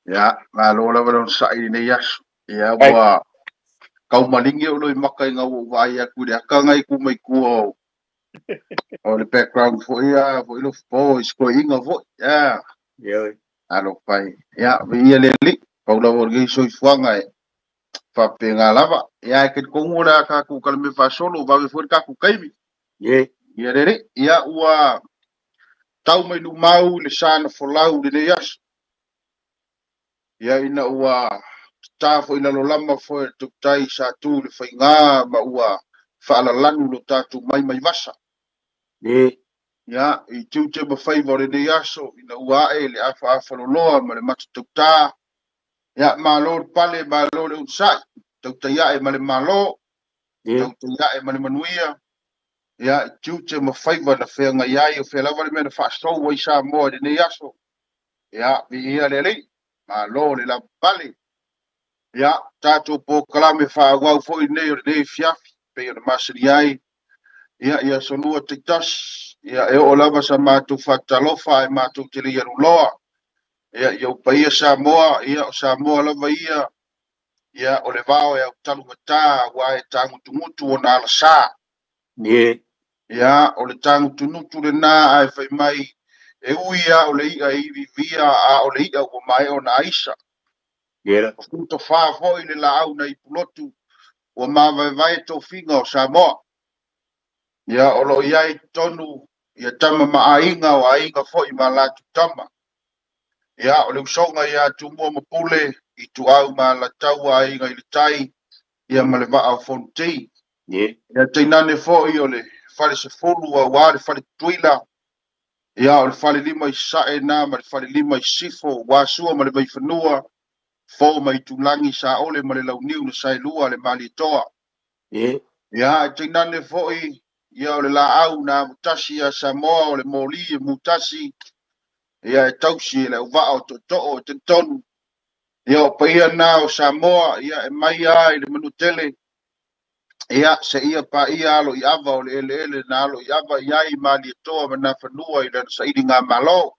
Ia, malo lava le onosai i lenei aso. Ia, ua taumaligi ou loimaka ina ua ou vaai atu i le ata na i tu mai tua o le background foi ia foi Lofopo i si toeaina foi. Ia, alofa e. Ia, viia le Alii, pau lava o lenei soifuaga e faapena lava. Ia, e talitonu o le a tatou talamea faasolo, vave foi le tatou taimi. Ia le Alii, ia ua tau mai lumau i le sa na folau i lenei aso. Ia ina ua ta foi lalolama foi le tautai sa tu i le faiga ma ua faalalanu lo tatou mai mai vasa. Ia, i tiute ma faiva o lenei aso, ina ua ae le afaafaloloa ma le matatautā. Ia, malo le pale, malo le onosai, tautai ae ma le malo, tautai ae ma le manuia. Ia, i tiute ma faiva na feagai ai, o fea lava le mea na faasou ai Samoa i lenei aso. Ia, viia le Alii, malo le lavapapale. Ia, tatou polokalame faaauau foi lenei o lenei afiafi, pei ona masani ai. Ia, i aso lua taitasi, ia, e oo lava sa matou faatalofa ae matou te le i aluloa. Ia, i ou paia Samoa, ia, o Samoa lava ia, ia, o le vao e autalugata, aua e tagutugutu ona alasa. Ia, o le tagutugutu lena ae fai mai, e ui lava o le i'a e ivivia, a o le i'a ua maea ona aisa. O futofā foi le laau na ipulotu, ua mavaevae tofiga o Samoa. Ia, o lo o i ai i totonu ia tama ma aiga, o aiga foi ma latou tama. Ia, o le usoga ia Tumua ma Pule, Ituau ma Alataua, Aiga i le Tai, ia ma le Vaa o Fonoti. Ia tainane foi o le Fale Sefulu aua le Fale Tutuila, ia o le Fale Lima i Sasae na ma le Fale Lima i Sisifo, ua Sua ma le Vaifanua, Fo ma Itulagi, Saole ma le Launiu na Saelua le Malietoa. Ia, e tainane foi ia o le laau na amotasi ia Samoa o le moli e mutasi, ia e tausi e le auvaa o tootoo e talitonu. Ia o paia na o Samoa, ia e mai lava i le manutele, ia seia paia alo i ava o le eleele na alo i ava i ai Malietoa ma Nafanua i lana sailiga malo.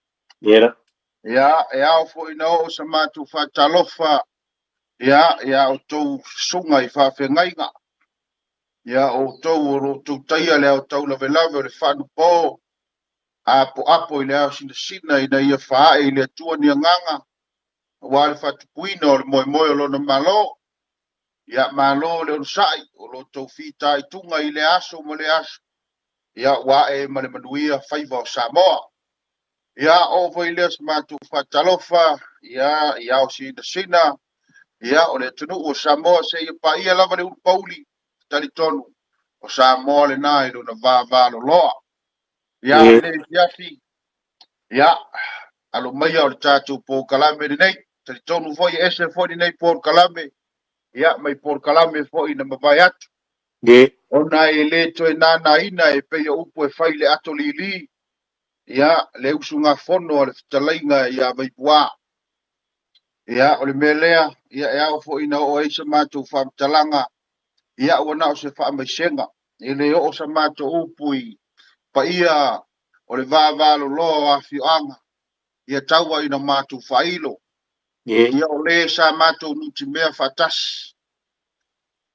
Ia, e ao foi na oo sa matou faatalofa, ia, ia outou susuga i faafeagaiga. Ia, outou o lo outou taia le ao taulavelave o le faanupo, apoapo i le ao sinasina ina ia faae i le Atua ni agaga, aua le faatupuina o le moemoe o lona malo. Ia, malo le onosai, o lo outou fitaituga i le aso ma le aso. Ia, ua ae ma le manuia faiva o Samoa. Ia, oo foi lea sa matou faatalofa, ia, i ao sinasina, ia, o le atunuu o Samoa seia paia lava le ulupauli, talitonu, o Samoa lena i lona vavaloloa. Ia, le afiafi, ia, alo maia o le tatou polokalame lenei, talitonu foi e ese foi lenei polokalame, ia, mai polokalame foi na mavae atu. Ona e le toe nānāina e pei o upu e fai i le ato lili, ia, le usugafono a le fetalaiga ia Vaipuā. Ia, o le mea lea, ia, e ao foi na oo ai sa matou faamatalaga, ia, ua na o se faamaisega, e le oo sa matou upu i paia o le vavaloloa o afioaga, ia taua ina matou faailo. Ia, o le sa matou nutimea faatasi,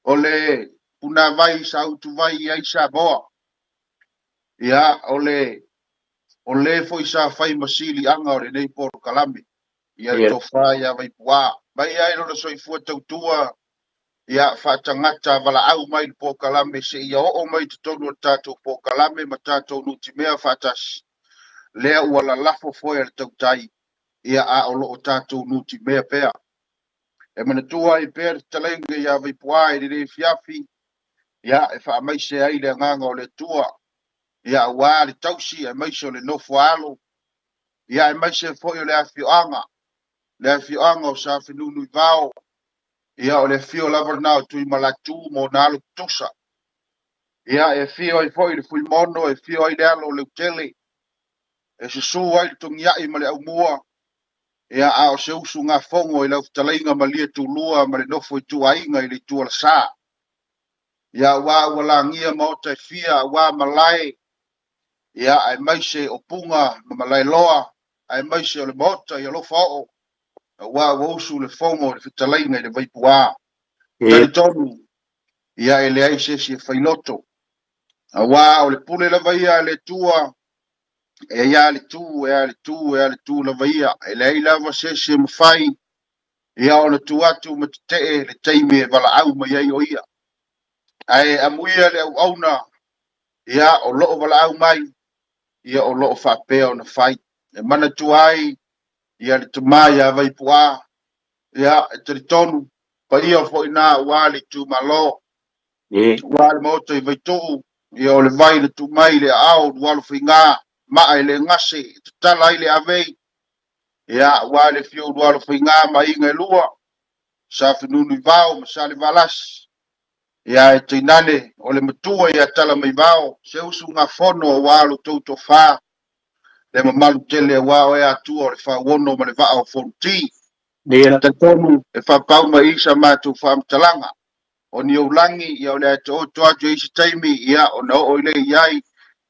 o le punavai sa utuvai i ai Samoa. Ia, o le o le foi sa fai ma siliaga o lenei polokalame, ia le tofa ia Vaipuā. Mai ai lona soifua tautua, ia faatagata valaau mai le polokalame seia oo mai totonu o le tatou polokalame ma tatou nutimea faatasi. Lea ua lalafo foi a le tautai, ia a o loo tatou nutimea pea. E manatua ai pea le fetalaiga ia Vaipuā i lenei afiafi, ia e faamaise ai le agaga o le Atua, ia aua le tausi aemaise o le nofo a alo, ia aemaise foi o le afioaga, le afioaga o Safenunuivao, ia o le afio lava lena o Tuimalatu ma ona alo tutusa. Ia e afio ai foi le Fuimono, e afio ai le alo o Leutele, e susu ai le Togiai ma le Aumua, ia a o se usugafono i lau fetalaiga Malie Tulua ma le nofo ituaiga i le Itualasa. Ia aua ua lagia maota e fia, aua malae, ia aemaise o Puga ma Malaeloa, aemaise o le maota i alofa oo. Aua ua usu le fogo i le fetalaiga i le Vaipuā. Talitonu, ia e leai se isi e failoto. Aua o le pule lava ia a le Atua, e ia le tu, e a le tu, e a le tu lava ia. E leai lava se isi e mafai, ia ona tu atu ma tetee le taimi e valaau mai ai o ia. Ae amuia le auauna, ia o loo valaau mai, ia o loo faapea ona fai. E manatua ai ia le tama ia Vaipuā, ia e talitonu, paia foi na aua le itumalo, aua le maota i Vaituu, ia o le vai na tuu mai i le aao o Lualofaiga, maa e le gase, e tatala ai le avei, ia aua le afio o Lualofaiga ma aiga e lua, Safinunui-vao ma Salevalasi, ia e tainane o le matua ia Talamaivao, se usugafono aua lo outou tofa, le mamalu tele aua oe Atua o le fauono ma le vaa o Fonoti. Talitonu e faapau mai i sa matou faamatalaga. O ni ou lagi, ia o le a taoto atu i isi taimi, ia ona oo i le i ai,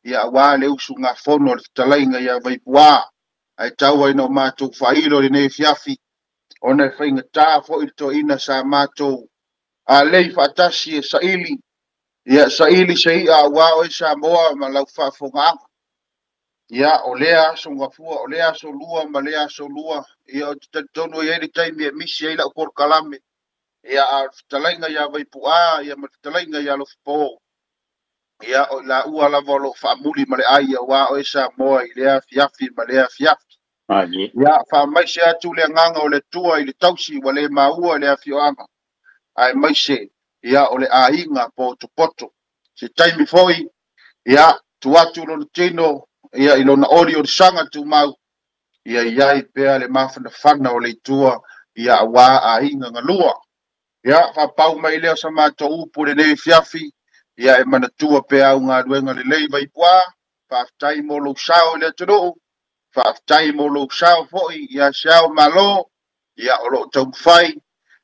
ia aua le usugafono o le fetalaiga ia Vaipuā. Ae tau ai na o matou faailo lenei afiafi, ona e faigata foi le toeaina sa matou alei faatasi e saili, ia saili se i'a aua oe Samoa ma lau faafofogaaga. Ia, o lea aso gafua, o lea aso lua ma lea aso lua, ia ou te talitonu e i ai le taimi e misi ai lau polokalame, ia a o le fetalaiga ia Vaipuā, ia ma le fetalaiga ia Alofipo, ia o i laua lava o lo o faamuli ma le ai aua oe Samoa i lea afiafi ma lea afiafi. Ia, faamaise atu le agaga o le Atua i le tausi ua le maua i le afioaga, aemaise ia o le aiga potopoto. Se taimi foi, ia, tuu atu lona tino ia i lona oli o le saga tumau, ia i ai pea le mafanafana o le Atua ia aua aiga galua. Ia, faapau mai lea o sa matou upu i lenei afiafi, ia e manatua pea au galuega lelei Vaipuā, faafetai mo lou sao i le atunuu, faafetai mo lou sao foi ia se ao Malo, ia o lo o taumafai,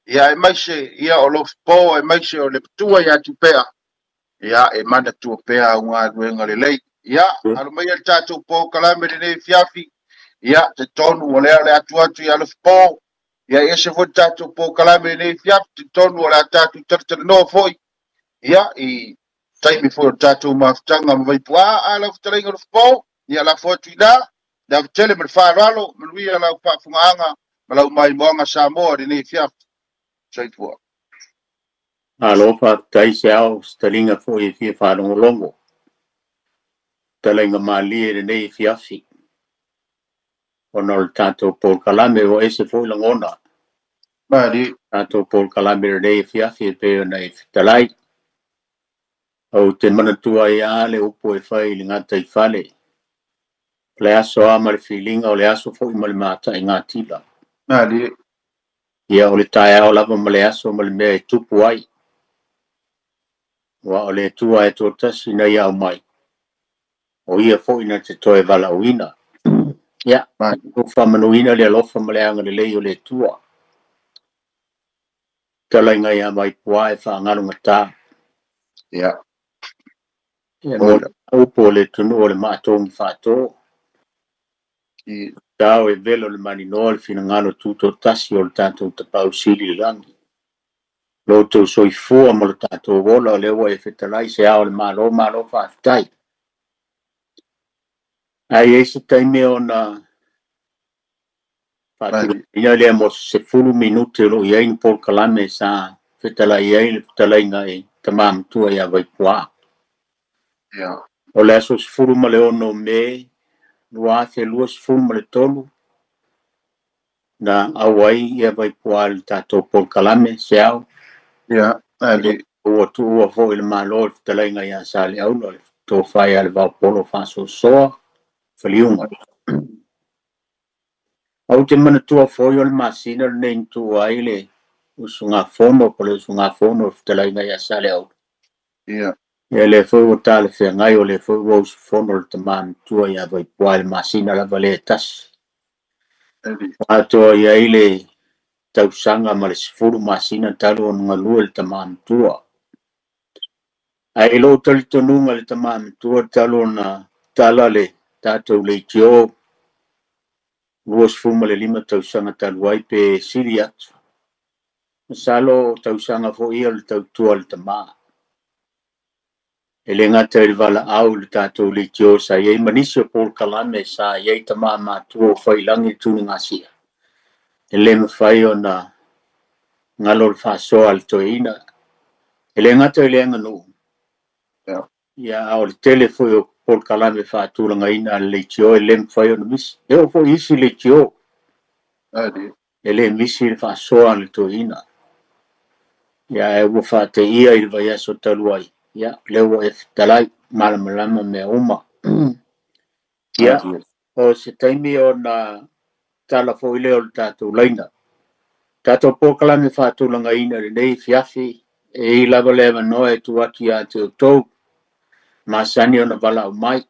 ia aemaise ia o Lofipo, aemaise o le matua ia Tupea, ia e manatua pea au galuega lelei. Ia, alo maia le tatou polokalame lenei afiafi, ia talitonu o lea o le atu atu ia Lofipo, ia e ese foi le tatou polokalame lenei afiafi, talitonu o le a tatou talatalanoa foi, ia i taimi foi o le tatou mafutaga ma Vaipuā. A lau fetalaiga Lofipo, ia lafo atu i ina, le ava tele ma le faaaloalo, manuia lau faafofogaaga ma lau maimoaga Samoa i lenei afiafi. Soifua. Malo faafetai se ao se taliga foi e fia faalogologo. Talaiga malie lenei afiafi. Ona o le tatou polokalame ua ese foi lagona. Malie. Tatou polokalame lenei afiafi e pei ona e fetalai. Ou te manatua ai lava le upu e fai i le gataifale. O le aso lava ma le filiga, o le aso foi ma le mataigatila. Malie. Ia, o le taeao lava ma le aso ma le mea e tupu ai. Aua o le Atua e toatasi na ia aumai, o ia foi na te toe valaauina. Ia, tatou faamanuina le alofa ma le agalelei o le Atua. Talaiga ia Vaipuā e faagalogata. Ia. Ia, mo le upu o le atunuu o le maatogi faato. Tao e velo le maninoa le finagalo tutoatasi o le tatou Tapaau Sili i le lagi. Lo outou soifua ma lo tatou ola, o lea ua e fetalai se ao o le Malo, malo faafetai. Ae i ai se taimi ona faatulagaina lea mo se 10 minute o lo o i ai ni polokalame sa fetalai ai le fetalaiga i tama matua ia Vaipuā. O le aso 16 Me 2023 na auai ia Vaipuā i le tatou polokalame se ao. Ua tuua foi le Malo i le fetalaiga ia Saleaula, le tofa ia Levaopolo Faasoasoa Faliuga. Ou te manatua foi o le masina lenei na tuua ai le usugafono po o le usugafono o le fetalaiga ia Saleaula. Ia lea foi ua talafeagai, o lea foi ua usufono le tama matua ia Vaipuā i le masina lava lea e tasi. Atoa i ai le tausaga ma le 10 masina talu ona galue le tama matua. Ae i lou talitonuga le tama matua talu ona tala le tatou leitio 25 tausaga talu ai pe sili atu. Masalo tausaga foi ia o le tautua le tamā. E le gata i le valaau i le tatou leitio sa i ai ma nisi o polokalame sa i ai tamā matua o failagi le tuligasia. E le mafai ona galo le faasoa a le toeaina. E le gata i le aganuu. Ia a o le tele foi o polokalame faatulagaina a le leitio e le mafai ona misi. E oo foi isi leitio. E le misi le faasoa a le toeaina. Ia e ua faateia i le vaiaso talu ai. Ia lea ua e fetalai malamalama mea uma. Ia o se taimi ona tala foi lea o le tatou laina. Tatou polokalame faatulagaina lenei fiafi e i lava le avanoa e tuu atu ia te outou. Masani ona valaau mai.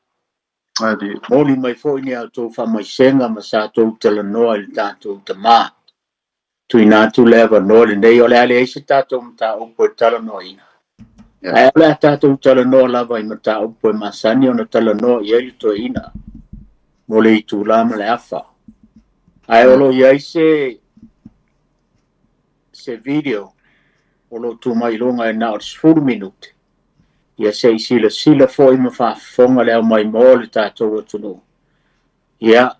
Moli mai foi ni a outou faamaisega ma sa outou talanoa i le tatou tamā. Tuuina atu le avanoa lenei o le a leai se tatou mataupu e talanoaina. Ae o le a tatou talanoa lava i mataupu e masani ona talanoa i ai le toeaina mo le itulā ma le afa. Ae o lo o i ai se video o lo o tu mai i luga e na o le 10 minute. Ia se i silasila foi ma faafofoga le aumai mo le tatou atunuu. Ia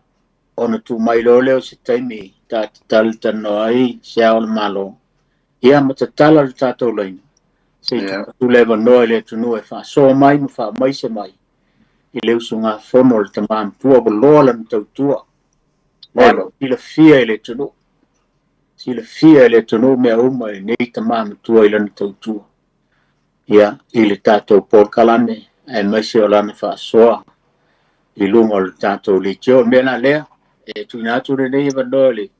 ona tu mai loa lea o se taimi ta te talatalanoa ai se ao o le Malo. Ia ma tatala le tatou laina. Se i tuu le avanoa i le atunuu e faasoa mai ma faamaise mai i le usugafono o le tamā matua ua loa lana tautua. Silafia i le atunuu. Silafia i le atunuu mea uma i lenei tamā matua i lana tautua. Ia, i le tatou polokalame aemaise o lana faasoa i luga o le tatou leitio. O le mea la lea, e tuuina atu lenei avanoa i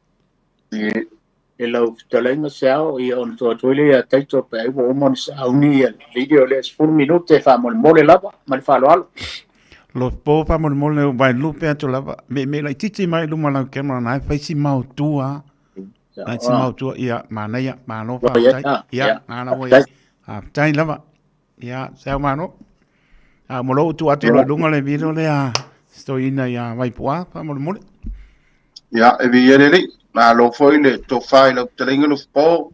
le lau fetalaiga se ao, ia ona tuu atu ai lea ia Taito pe ai ua uma ona sauni ia le video lea 10 minute faamolemole lava ma le faaaloalo. Lo po faamolemole o vai lupe atu lava. Me me laititi mai luma lau camera na e fai si mautua. Nai si mautua ia manaia malo faafetai. Ia nana ua ia. Faafetai lava. Ia se mano. A mo lo tu atu lo lunga le video le a stoina ia Vaipu'a faamolemole. Ia e vi ele malo foi le tofa i lau fetalaiga le po.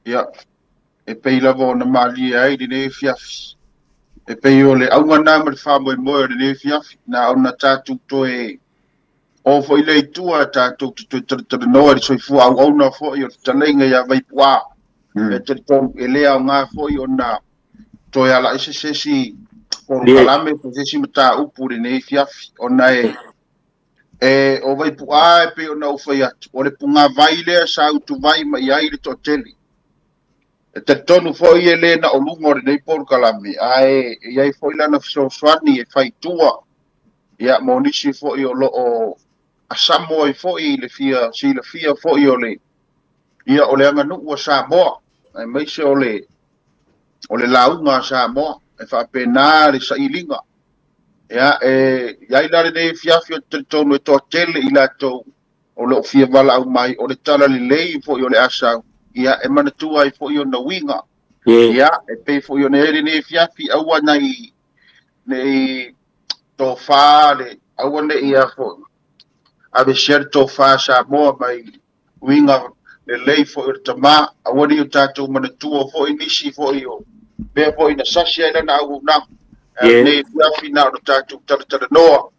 Ia e pei lava ona malie ai lenei fiafi. E pei o le auga na ma le faamoemoe o lenei fiafi. Na ona tatou toe o foi le itua tatou te toe talatalanoa i le soifua auauna foi o le fetalaiga ia Vaipu'a. E talitonu e le aoga foi ona toe ala'i se sesi polokalame po se isi mataupu lenei fiafi. Ona e o Vaipu'a e pei ona ou fai atu o le pugāvai lea sa utuvai mai ai le toatele. E talitonu foi e le na o luga o lenei polokalame ae e i ai foi lana fesoasoani e faitua ia mo nisi foi o loo asamo ai foi i le fia silafia foi o le ia o le aganuu a Samoa aemaise o le lauga a Samoa e faapena le sailiga. Ia e i ai la lenei fiafi o te talitonu e toatele i latou o loo fia valaau mai o le tala lelei foi o le asau. Ia e manatua ai foi ona uiga. Ia e pei foi ona i ai lenei fiafi aua nai nei tofā le aua nei ia foi avesia le tofā Samoa mai uiga lelei foi o le tamā. Aua nei o tatou manatua foi nisi foi o mea foi na sasi ai lana auaunaga. Lenei fiafi na o le tatou talatalanoa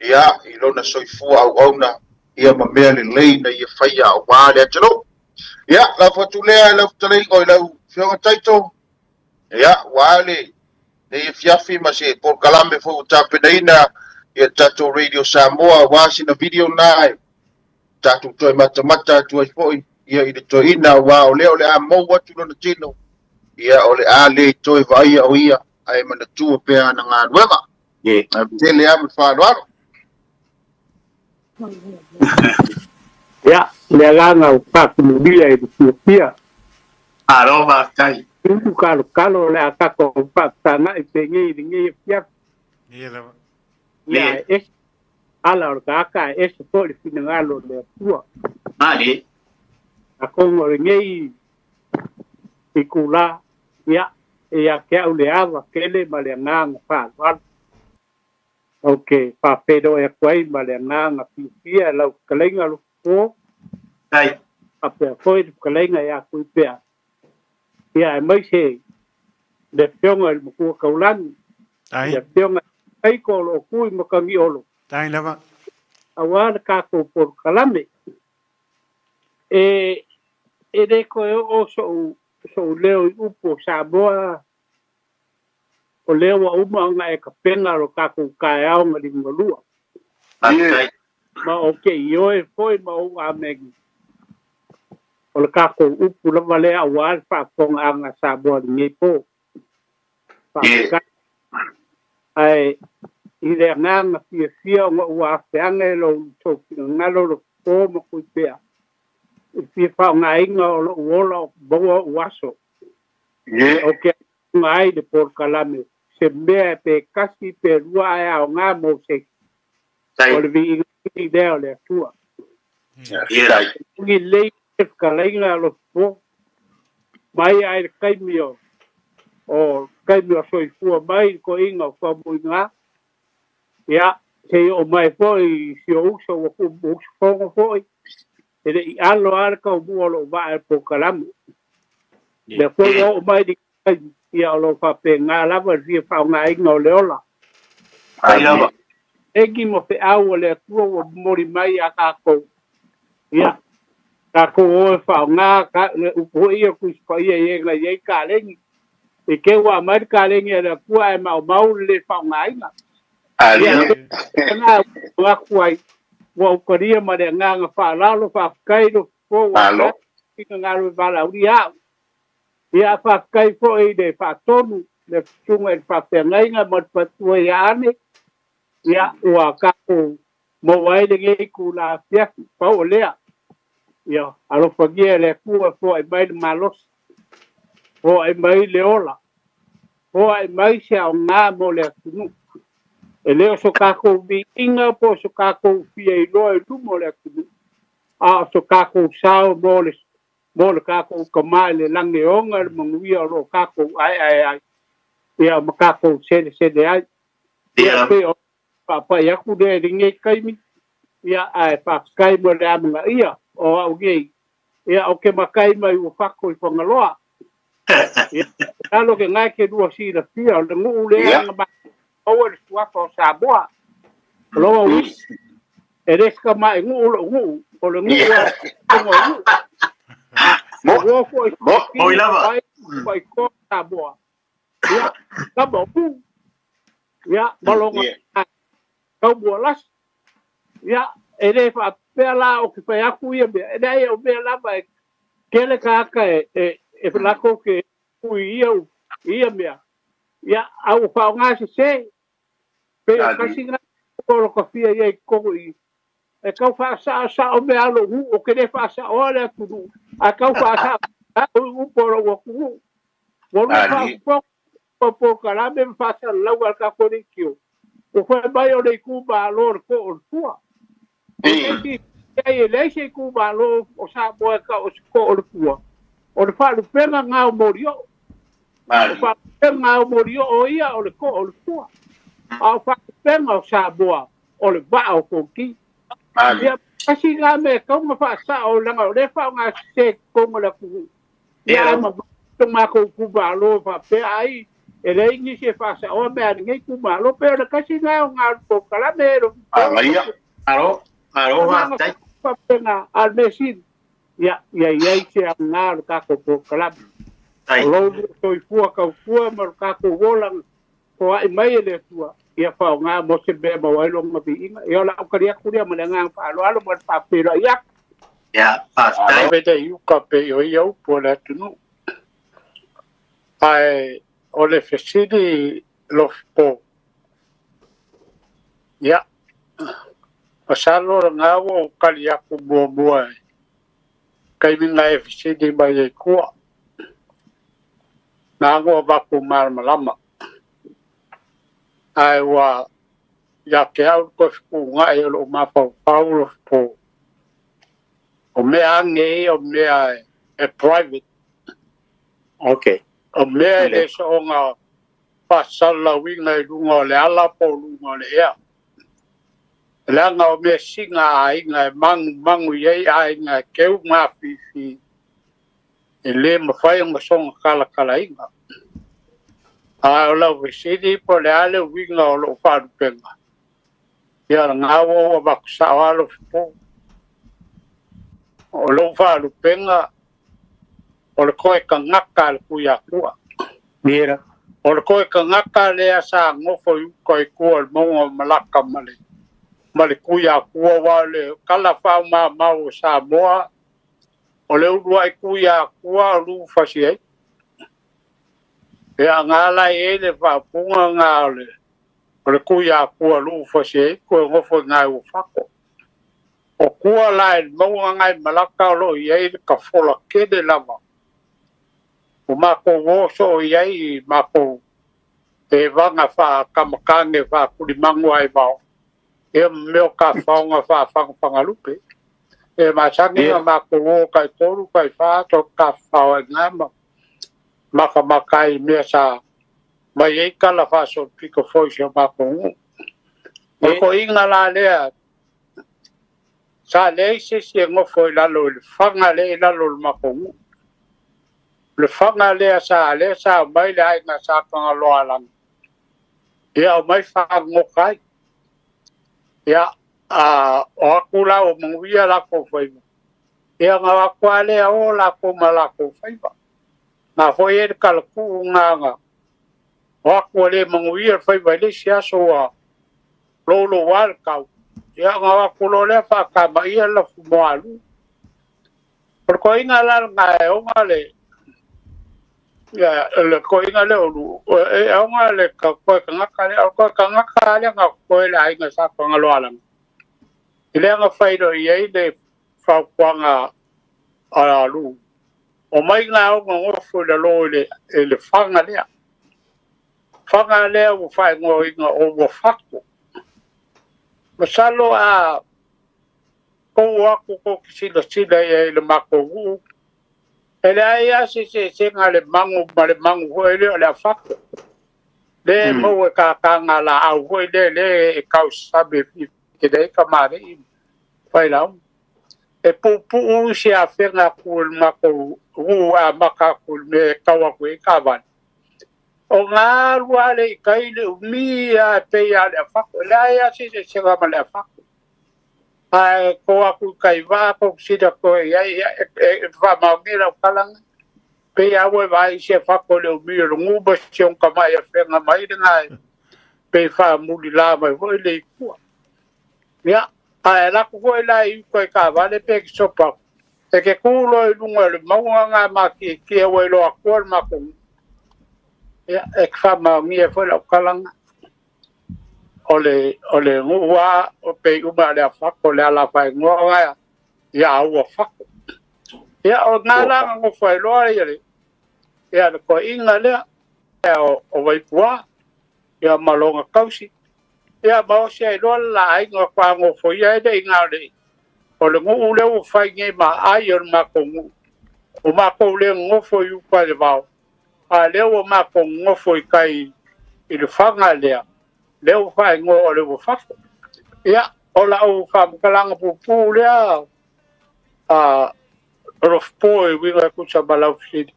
ia i lona soifua auauna ia ma mea lelei na ia faia auā le atunuu. Ia lau fatu lea lau fetalaiga i lau Afioga Taito. Ia ua le nei fiafi ma se polokalame foi ua tapenaina ia tatou Radio Samoa aua sina video na e tatou toe matamata atu ai foi ia i le toeaina aua o lea o le a mou atu lona tino. Ia o le a le toe vaaia o ia ae manatua pea ana galuega. Tele lava ma le faaaloalo. Ia, le agaga o faatumulia i le fiafia. Malo faafetai. Utu kalokalo o le a tatou faafesagai penei i lenei afiafi. Ia lava. Ia e ese ala o le tagata e ese foi le finagalo o le Atua. Male. Atonu o lenei itulā, ia, e ia te au le ava tele ma le agaga faaaloalo. O ke whawhero e koe ma le ngā fiafia lau fetalaiga Lofo. Tai. Faapea foi le fetalaiga ia Kuipea. Ia e mai se le fionga i le matua kaulani. Tai. Le fionga ai ko lo kui makangi olo. Tai lava. Aua le kākou polokalame. E le koe o so leo i upu o Samoa o leo wa uma nga e kapenga ro kākou kaeao nga limalua. Ma o ke ioe foi ma o amegi. O le kākou upu lava lea aua le faafofoga aga Samoa lenei po. Faafetai. Ae i le agaga fiafia ona ua afeaga e lou finagalo lo po ma kuipea. I fia faaaogaina o lou ola o maua ou aso. O ke ai le polokalame se mea pe kasi pe lua ae aoga mo se o le viiga lea o le Atua. I lei le fetalaiga lo po mai ai le kaimi o kaimi o soifua mai koiga o faumuiga. Ia se o mai foi si o uso ua usufono foi e le i alo a le kaumua o lou vaa e polokalame. Lea foi ua oo mai le kaimi ia o lou faapega lava le fia faaaogaina o le ola. Egi mo feau o le Atua ua momoli mai ia kākou. Ia kākou o e faaaoga le upu foi ia Tusi Paia i e na i ai kalegi. E ke ua aumai le kalegi a le Atua ae maumau le lē faaaogaina. Ia na atu ai ua ukalia ma le agaga faaaloalo faafetai lo po ua finagalo e valaaulia au. Ia faafetai foi i le faatonu le fesuga i le faafeagaiga ma le patua ia ane. Ia ua kākou maua ai lenei kula afiafi pau o lea. Ia alofagia e le Atua foai mai le malosi, foai mai le ola, foai mai se aoga mo le atunuu. E le o so kākou viiga po o so kākou fia iloa i luma o le atunuu, a o so kākou sao mo le kākou kamā i le lagi e oga le manuia o loo kākou aeae ai, ia ma kākou selesele ai. Ia pe o faapai aku lea i lenei taimi, ia ae faafetai mo le amanaia o au nei. Ia o ke makai mai ua fako i Fagaloa. Ia alo ke ngai ke lua silafia o le nuu lea na maua le suafa o Samoa. O loa ui e le sika mai nuu lo nuu o le nuu a o nuu. Mo foi mo i lava foi ko Samoa. Ia kaba u. Ia malonga kau mualas. Ia e le faapea la o ke fai aku ia mea. E leai o mea lava e kele kāka e lako ke ui ia mea. Ia au whaonga se se. Pe o kasi ngā koro ka fia ia i koko i. E kau whaasa sa o mea alo hu o ke le whaasa o ale atu. A kau whaasa o uporo o kuhu. Waru whaafo po kalame whaasa lau al ka kore kio. O whae mai o le kuma alo o ko o tua. E le se kuma alo o sa moe ka o ko o tua. O le whaalupenga ngā o morio. O whaalupenga ngā o morio o ia o le ko o le tua. A o whaalupenga o Samoa o le vaa o kouki. Ia kasi ngā mea kaunga whaasa o langa o le whao ngā se konga la kuhu. Ia ama tō mākou kuma alo whaapea ai. E le ingi se whaasa o mea ngei kuma alo. Pe o le kasi ngā o ngā o kalame e ro. Alo, alo whaatai. Whaapenga al mesin. Ia, ia ia i se ngā o le kākou polokalame. O lou soifua kaufua ma le kākou ola ko ai mai e le Atua. Ia faaaoga mo se mea maua ai loga viiga. Ia o le au kali aku lea ma le agaga faaaloalo ma le faafeiloai aku. Ia, faafetai. Ave le iuka pe o ia upu o le atunuu. Ae o le fesili Lofo. Ia, masalo lagā ua ou kali aku muamua e kaimi na e fesili mai ai kua. Nā ngoa vaku malamalama. Ae ua ia ke au koe fepuugaʻi o loo mafaufau Lofo. O mea age ia o mea e private. Okay. O mea e le soʻoga faasalalauina i luga o le ala po o luga o le ea. Leaga o mea siga a aiga e magumagu i ai aiga e keu mafifi e lē mafai ona soga kalakalaina. A o lau fesili po o le a le uiga o lo'u faalupega, ia lagā ua ou avatu sa'o alo fofo. O lo'u faalupega o le toe tagata a le Tuiatua. O le toe tagata lea sa nofo i uta i tua o le mauga o Malaka ma le Tuiatua, ua o le tala faaumamau o Samoa, o le uluai Tuiatua o lufasi ai. Ia gā la e ai le faaupuga gā o le Tuiatua lufasi ai toe nofo i gā ua fako. O tua la e le mauga gā i Malaka o loo i ai le tafola tele lava. O matou o soo i ai i matou e vaga faakamakage faakulimagu ai vao. Ia ma mea o tafaoga faafagafagalupe. E masani na matou o kai tolu kai fa to tafafao ai gā ma makamaka ai mea sa mai ai tala faasolopito foi si o matou nuu. O le toaiga la lea sa leai se isi e nofo i lalo i le faga lea i lalo o le matou nuu. Le faga lea sa lea sa aumai le aiga sa Tagaloaalagi. Ia aumai fagogota ai. Ia a o atu la o manuia latou faiva. Ia na o atu lava lea o latou ma latou faiva. Na foi ai le talatuu gā o atu ua le manuia le faiva i le isi aso ua loulou le tau. Ia na o atu loa lea faatamaia le lafumoālua. O le toaiga la lena e ona le ia le toaiga lea o lu e ona le toe tagata lea o toe tagata lea na toe le aiga sa Tagaloaalagi. I lea na faailoa i ai le fautuaga a lu. O mai ngā ona nofo i lalo i le faga lea. Faga lea ua faaigoaina o ua fako. Masalo a kou aku kou silasila i ai i le matou nuu. E leai lava se eseesega le magu ma le magu foi lea o le afako. Le maua e kākāga laau foi lea le e kausasami e tele ai tamalii failauga. E puupuu isi afega atu i le matou nuu e amata atu i le mea e tau atu ai taavale. O gā alu lava le i tai le umi lava e pei lava o le afako. E leai lava se eseesega ma le afako. Ae tou atu i tai vaa tou sila toe i ai, e faamaonia lau tala lena. Pei lava ua e vaai i se afako i le umi o le nuu ma si ona tamai afega mai lena e pei faamulila mai foi le ikua. Ia, ae alu atu foi la i uta i taavale pe sopa atu. E ke tū loa i luga o le mauga ngā mākiekie ua iloa atua le matou nuu. Ia, e faamaonia foi lau tala lena. O le nuu lava o pei uma le afako le ala faaigoa lena ia ua fako. Ia o ngā la na nofo ai loa ia le ia le toaiga lea o Vaipua ia ma lona tausi. Ia ma osi ai loa le la aiga faatoa nofoia ai le iga o le nuu lea ua fai nei ma aai o le matou nuu. O matou le nofo i uta i le vao, a lea ua matou nofo i tai i le faga lea, lea ua faaigoa o le ua fafo. Ia, o lau faamatalaga puupuu lea a Alofapo e uiga e tusa ma lau fesili.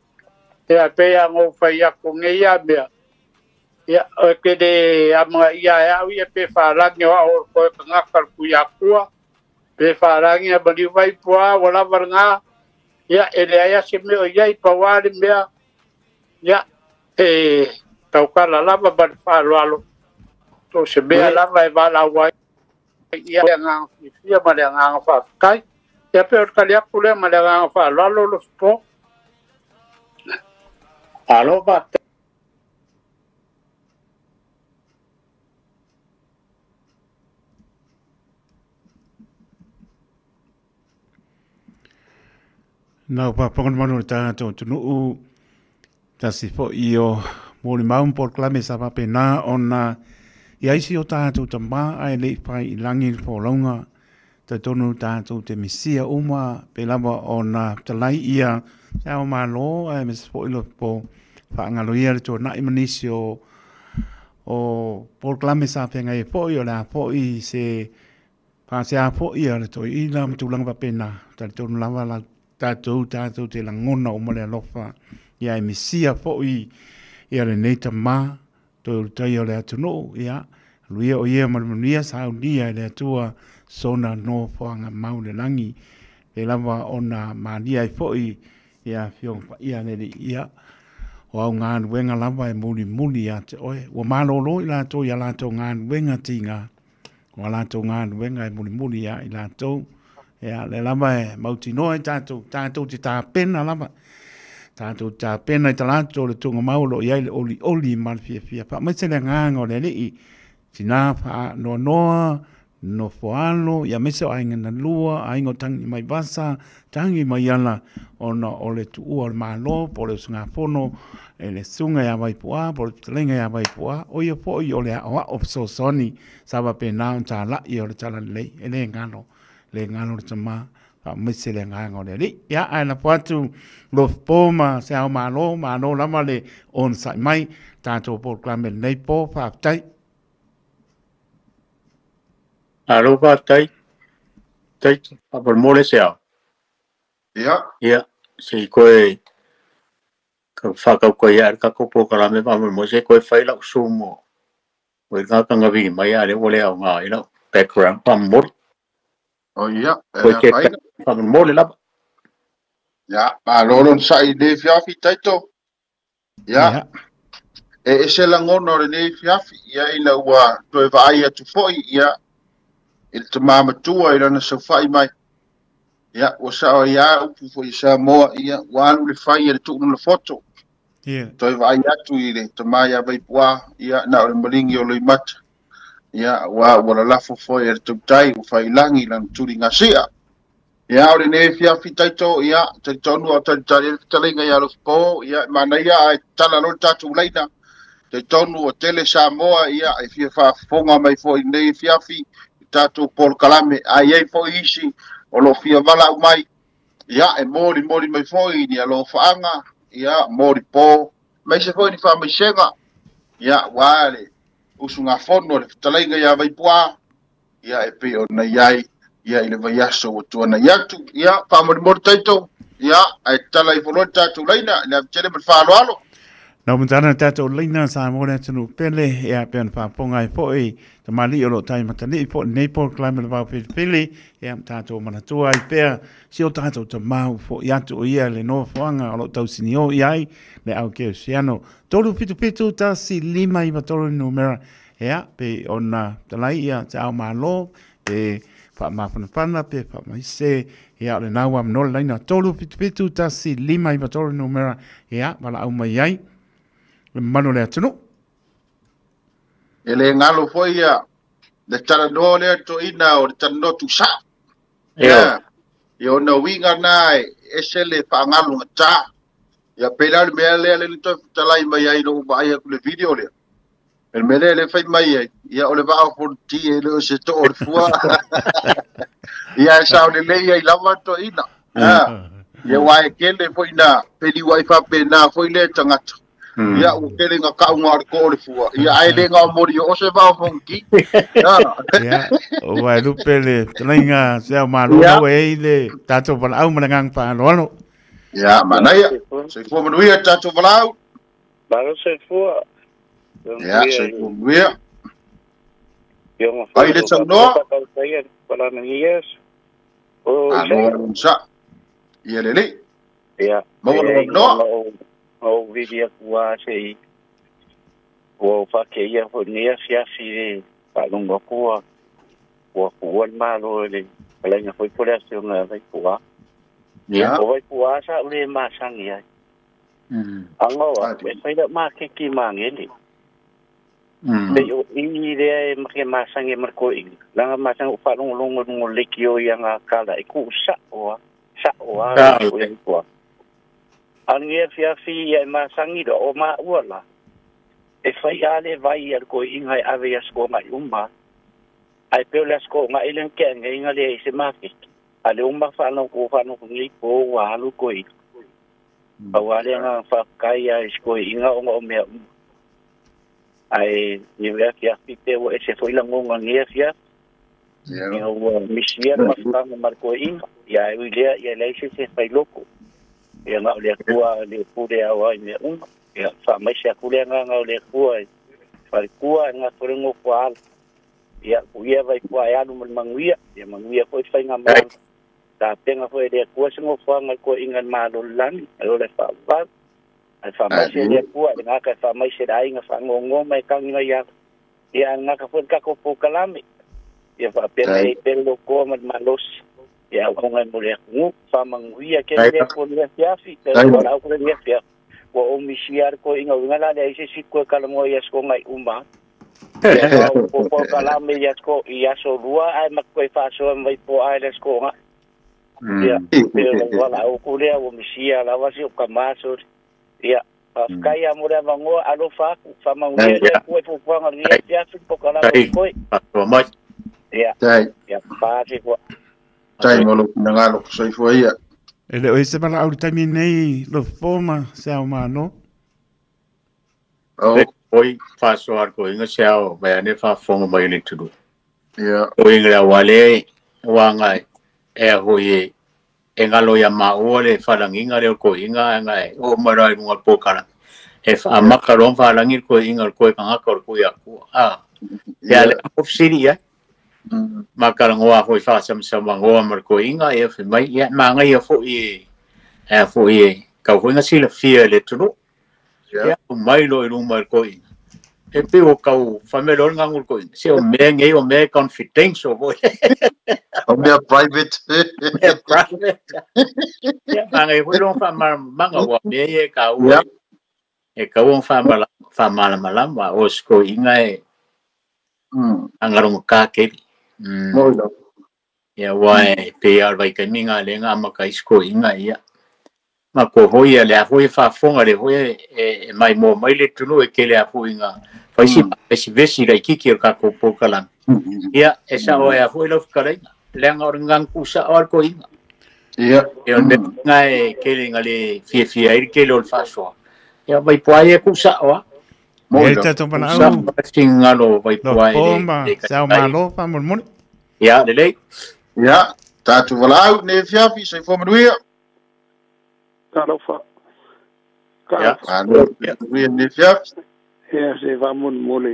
Ia, pei lava ona ou fai atu nei lava mea, ia, e te le amanaia e au ia pe faalagi o au o le toe tagata o le Tuiatua, pe faalagi a maliu Vaipua ua lava lena, ia, e leai lava se mea o i ai, pau lava le mea, ia, e tautala lava ma le faaaloalo, so o se mea lava e valaau ai ia le agaga fiafia ma le agaga faafetai. Ia pei o le tali atu lea ma le agaga faaaloalo Alofapo. Malo faafetai. Nau faafofoga mamalu o le tatou atunuu, tasi foi o molimau ma polokalame sa faapena ona i ai si o tatou tamā ae le i fai i lagi le folauga. Talitonu tatou te misia uma pei lava ona fetalai ia Se Ao Malo aemaise foi lo po faagaloia le tuanai ma nisi o polokalame sa feagai ai foi, o le a foi se Whaasea fo ia le toi ila ma tūlanga papena. Talitonu lava la tātou te langona o male alofa. Ia e misia fo i ia le nei tamā toi ulutai o le atunuu. Ia luia o ia malumanuia saunia e le atua sona no foanga mau le langi. Pe lava ona mania i fo i ia fionga ia le ia. O au ngā nuenga lava e muli muli ia te oe. Ua malolo i lātou ia lātou ngā nuenga tinga. O lātou ngā nuenga e muli muli ia i lātou. Ia le lava e mautinoa i tātou. Tātou te tāpena lava. Tātou te tāpena i ta lātou le tunga maulo i ai le oli oli ma le fia fia. Pa mai se le ngānga o le alii. Tina wha noa noa. No foalo, ia mese o ainga na lua, ainga o tangi mai vasa, tangi mai ala ona o le tuua o le malo, po le usunga fono, e le sunga ia waipua, po le pitalenga ia waipua, o ia po i o le ao o sosoni, sawa pe nā on tā lai o le tala lei, e le ngalo le tama, pa mese le nganga o le ri. Ia, ai na poatu, lo pōma, se ao malo, malo lama le on sai mai, tātou po klame nei po, whaaptai. Alo pa tai tai pa mole se ao. Ia. Ia, se koe ka whakau koe ia ka kopo ka rame pa mo se koe whai lau sumo. Koe ngā kanga vi mai a le ole au ngā i lau background pa mole. O ia, koe ke pa mole lapa. Ia, ma lolon sai le fiafi taito. Ia. E ese langona o le nei fiafi ia ina ua toe vaai atu foi ia. I le tamamatua i lana saufai mai. Ia, ua sao ia upu foi i Samoa, ia, ua alu le fai e le tuunu le foto. Ia. Toe vaai atu i le tamā ia Vaipuā, ia, na o le malingi o Loimata. Ia, ua lalafo foi e le tautai, ua failangi lana tuli ngasia. Ia, o le nei fiafi taito, ia, talitonu o talitali le fitalinga ia lofipo, ia, manaia ai tala lo le tātou leina. Talitonu o tele Samoa, ia, e fia faafofoga mai foi nei fiafi, tātou pol kalame ai ai foi isi o lo fia vala mai ia e mori mori mai foi ni alo faanga ia mori po mai se foi ni fa mai senga ia wale usunga fono le fitalinga ia Vaipua ia e pe o na iai ia i le vaiaso o tuana iatu ia fa mori mori taito ia ai tala i folo tātou leina le tele me whaaloalo. Nau mtana tātou leina sa mōre atunu pele ia peana whāponga i foi ta mali o lo tai matani i foi nei po klame le vau pili ia tātou manatua i pea si o tātou ta mau fo i atu o ia le nofoanga o lo tau sinio i ai le au ke oceano 377 1 5 3 numera ia pe ona talai ia te ao malo pe whaamawhanawhana pe whaamaise ia o le naua mnole leina 377 1 5 3 numera ia wala au mai ai le manu le atunu. E le ngalo foi ia le talanoa lea toina o le talanoa tusa. Ia. Ia ona uiga na e ese le faangalo gata. Ia pela le mea lea le toe talai mai ai lou vaai atu le video lea. El mea lea le fai mai ai. Ia o le vaa fonti e le o se too o le fua. Ia e sao le lei ai lava toina. Ia wae kele foi na peli wai faapena foi le tagata. Ia o kele ngā kaunga o le ko o le fua. Ia ai le ngā mori o se vao fonki. Ia, o wai lupe le talainga se au malo nau e i le tātou walau ma le ngang whaaloalo. Ia, manaia. Soifua manuia tātou walau. Malo soifua. Ia, soifua manuia. Ai le taunoa. Alo, sa. Ia lele. Ia. Maua le noa. O vili kua se o fa ke ia fo nia fiafi le palonga kua ua kua le malo le palainga foi po le asioga Vaipua. Ia. O Vaipua sa ule masangi ai. Angoa, e whaira makeki mangele. Pe o i rea e make masangi marko inga. Langa masangi o whalongo longo leki o ia ngā kala e ku sa oa, sa oa o ia kua. Angia fiafi ia e masangi roa o maa ua la. E whai ale vai ia ko inga e ave ia sko ngai uma. Ai peo le sko ngai le ke ngai inga le se makeki. Ale uma whanau ko whanau ko ngi ko wa alu ko i. Au ale ngā whakai a sko inga o ngā o mea uma. Ai, ni wea fia fi te o e se foi la ngonga ngia fia. Ia ua misia le mafutaga ma le koeʻiga ia ae ui lea ia leai se se failoko ia na o le Atua le pule ao ai mea uma ia faamaise aku le agaga o le Atua e falekua e gafo le gofo ala ia uia vai pua e alu ma le manuia ia manuia foi faigamalaga tapena foi le Atua se gofoaga le koeʻiga le malo le lagi ae ola e faavavau ae faamaise le Atua le gaka e faamaise le aiga faagogo ma e tagi mai ala ia ae gaka foi le tatou polokalame ia faapea ai pele lokoa ma le malosi ia auauga mo le atunuu faamanuia tele le Atua i le afiafi pe ua le afiafi ua ou misia le koeʻiga uiga la leai se isi koe kalagoa i aso gai uma ia o polokalame i aso i aso lua ae matoe faasoa mai poa ae le aso koga ia pe wala o ku lea ua misia lava si o kamā sole ia faafetai a mo le avanoa alofa aku faamanuia le Atua i fuafuaga o lenei afiafi polokalame o koe mai ia ia paasi koa Tai mo lo finagalo soifua ia. E le o ese mala au le taimi nei lo foma se au mano. Oh. Oi faasoa le koiga se ao mai ane faafofoga mai le atunuu. Ia. Koiga le auale uaga e a hoi e galo ia maua le falagiga le o koiga ae gae oo mai loa i luga o le polokalame. E faamaka loa ma faalagi le koiga o le koe tagata o le kui akua. A. Ia le ofisili ia. Ma kalagoa foi faasamasamagoa ma le koiga ia fai mai ia magaia foi e foi e kau foi silafia le atunuu. Ia mai loa i luma i le koiga. E pe o kau whamelo ngā ngul koiga. Se o mea ngei o mea confidential foi. O mea private. Mea private. Ia magai foi long whamaranga ua mea e kau. E kau ang whamalamalama o se koiga e angaronga kākeri. Moi la. Ia wā e pe al vai kai minga le ngā maka isko inga ia. Ma ko hoi a le a hoi whaafonga le hoi e mai mō mai le tunu e kele a hoi ngā whaisi vesi vesi rai kiki o ka ko pōkalanga. Ia, e sa o e a hoi lau whakarainga. Leanga o ngā kusa o ko inga. Ia. E o ngā e kele ngā le fia fia i kele o le whaasoa. Ia, vai poai e kusa oa. Moi la. Tatou valaau. Singalo vai poai. Lo foma, se au malo faamolemole. Ia, lelei. Ia, tatou valaau nei afiafi soifua manuia. Talofa. Ia. Manuia nei afiafi. Ia se faamolemole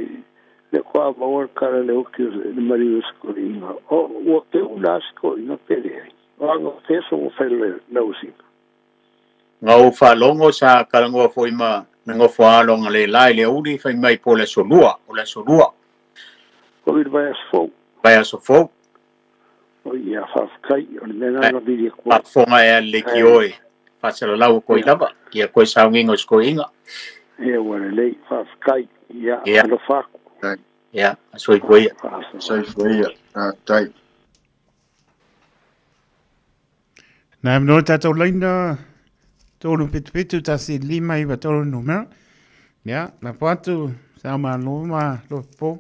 le koa maua le kala le oki o le mariu o se koiga. O ua ke ula se koiga pe leai. O aga feso ua fai le lausiga. Ngā o whalongo sa kalangoa foi ma ngofo alonga le lai le uri fai mai po le solua, o le solua. O i vai aso fou. Vai aso fou. O ia faafetai o le mea lana vili kua. Faafofoga e ale ki oe. Faasalalau ko i lava. Ia koe saogiga o se koiga. Ia ua lelei faafetai ia alofa aku. Ia, soifua ia. Soifua ia. Tai. Nā mnoa tātou laina tolu pitu pitu tasi lima iwa tolu numera. Ia, la po atu sa malo ma lo po.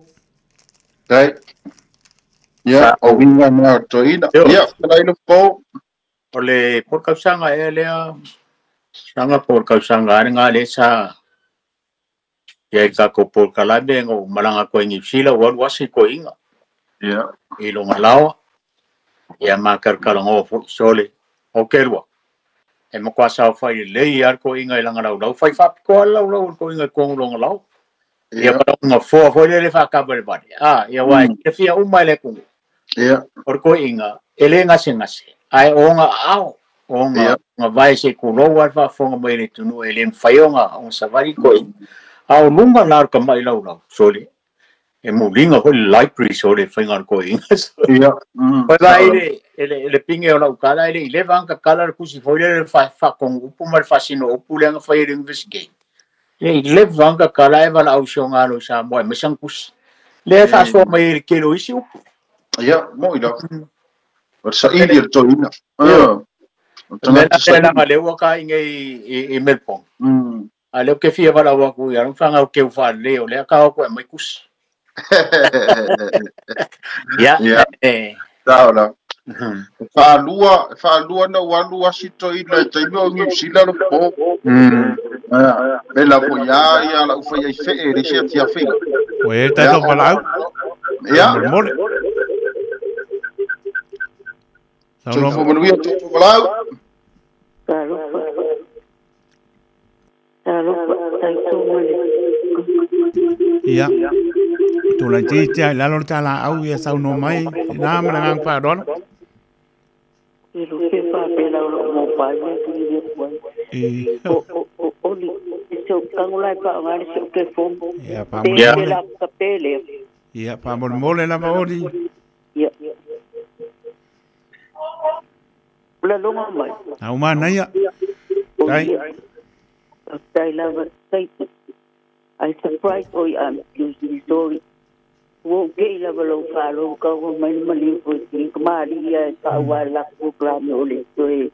Tai. Ia, o winga mea o toina. Ia, whanai lo po. O le porkausanga e lea, sanga porkausanga are ngā le sa ia i kako porkalame ngo malanga koe ngi sila waru wasi koe inga. Ia. I longa lawa. Ia makarkala ngo sole. O kerua. E makua sao whai lei ar ko inga i langa lau lau. Whai whapikoa lau lau ko inga kongu longa lau. Ia malonga foa foi lele whakabare bari. Ah, ia wai, e fia umai le kungu. Ia. O ko inga, e le ngase ngase. Ai o ngā ao, o ngā vai se kulou ar whaafonga mai le tunu e le mwhaionga o safari ko inga. Ao lunga la ka mai lau lau, sole. E mulinga hoi library sole whainga ko inga. Ia. Pai vai le pinge o lau kala, ele i leva anka kala le kusi foi le whakongu upu ma le whasino upu le anga whai le investigate. Le i leva anka kala e wala au sio ngā lo sa moe mesang kusi. Le whasoa mai le kelo isi upu. Ia, mo i la. O sa ili o toina. Mea langa le ua ka inge i Melbourne. A leo ke fia wala waku ia, whanga o keu wha leo, lea ka hoko e mai kusi. Ia. Tau la. Whaalua na walu asito ina e taimi o New Zealand po. E la po ia ia la uwhai ai whee re sia tia whenga. Oe, tātou valaau. Ia. Molemole. Soifua manuia tatou valaau. Talofa. Talofa taitoma le. Ia. Tulaitiiti ai lalo le talaau ia saunoa mai ina ma le agaga faaaloalo. I lo ke whapela o lo mobile le ki le kuai. E. O o o oli se o kango lai pa ngari se o ke fom. Ia Pe faamolemole. la ka pele. Ia faamolemole lava oli. Ia. La longa mai. Au manaia. O Tai. ia. Tai lava tai. I surprised oi I'm usually sorry. Wo ke lava lo fa lo ka o mai mali ko ti ka mali ia ka wa la ko kla me ole toi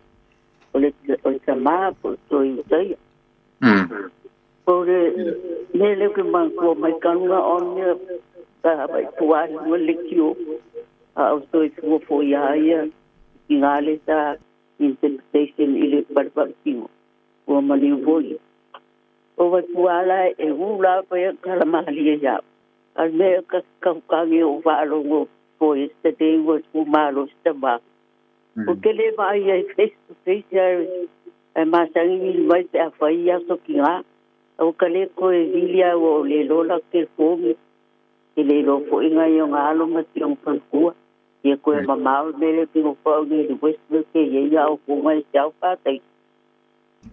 ole ole sama po toi tai. O le me le ke man ko mai kanunga on ne ka vai tua ni le kio a o toi fu fo ia ia ki ngā le ta interpretation i le parpartio o mali voi. O vai tua la e u la pa ia kala mali ia. Al me ka ka ka ngi o va longo po yesterday was u malo staba. O ke le vai ai face to face ia e masangi ni mai te awhai ia so ki ngā. O ka le ko e vilia o le lola ke fomi. Ke le lo fo inga i o ngā alo ma te ong pankua. Ia koe mamao mele ki ngo pau ni le Westwood ke ia ia o ko mai te au pātai.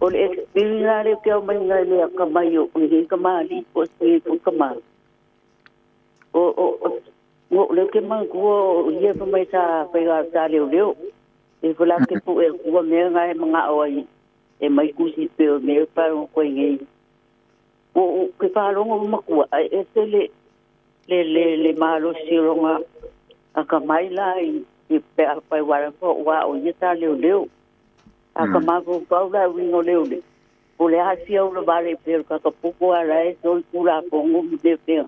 O le experience le ke au mai ngai le aka mai o i ka maali o se ko ka maali. O o o le ke man kua o ia pa mai sa whaiga sa leo leo. E fula ke pu e kua mea ngai mga o ai e mai kusi pe o mea pa o koe ngei. O o ke whalongo makua ai e te le le le le malo sironga aka mai la i pe a pai wara po wa o ia ta leo leo. Aka mako pau la wingo leo le. O le asia o le vale pe ka ka puko ala e sol kula kongo mi te pe.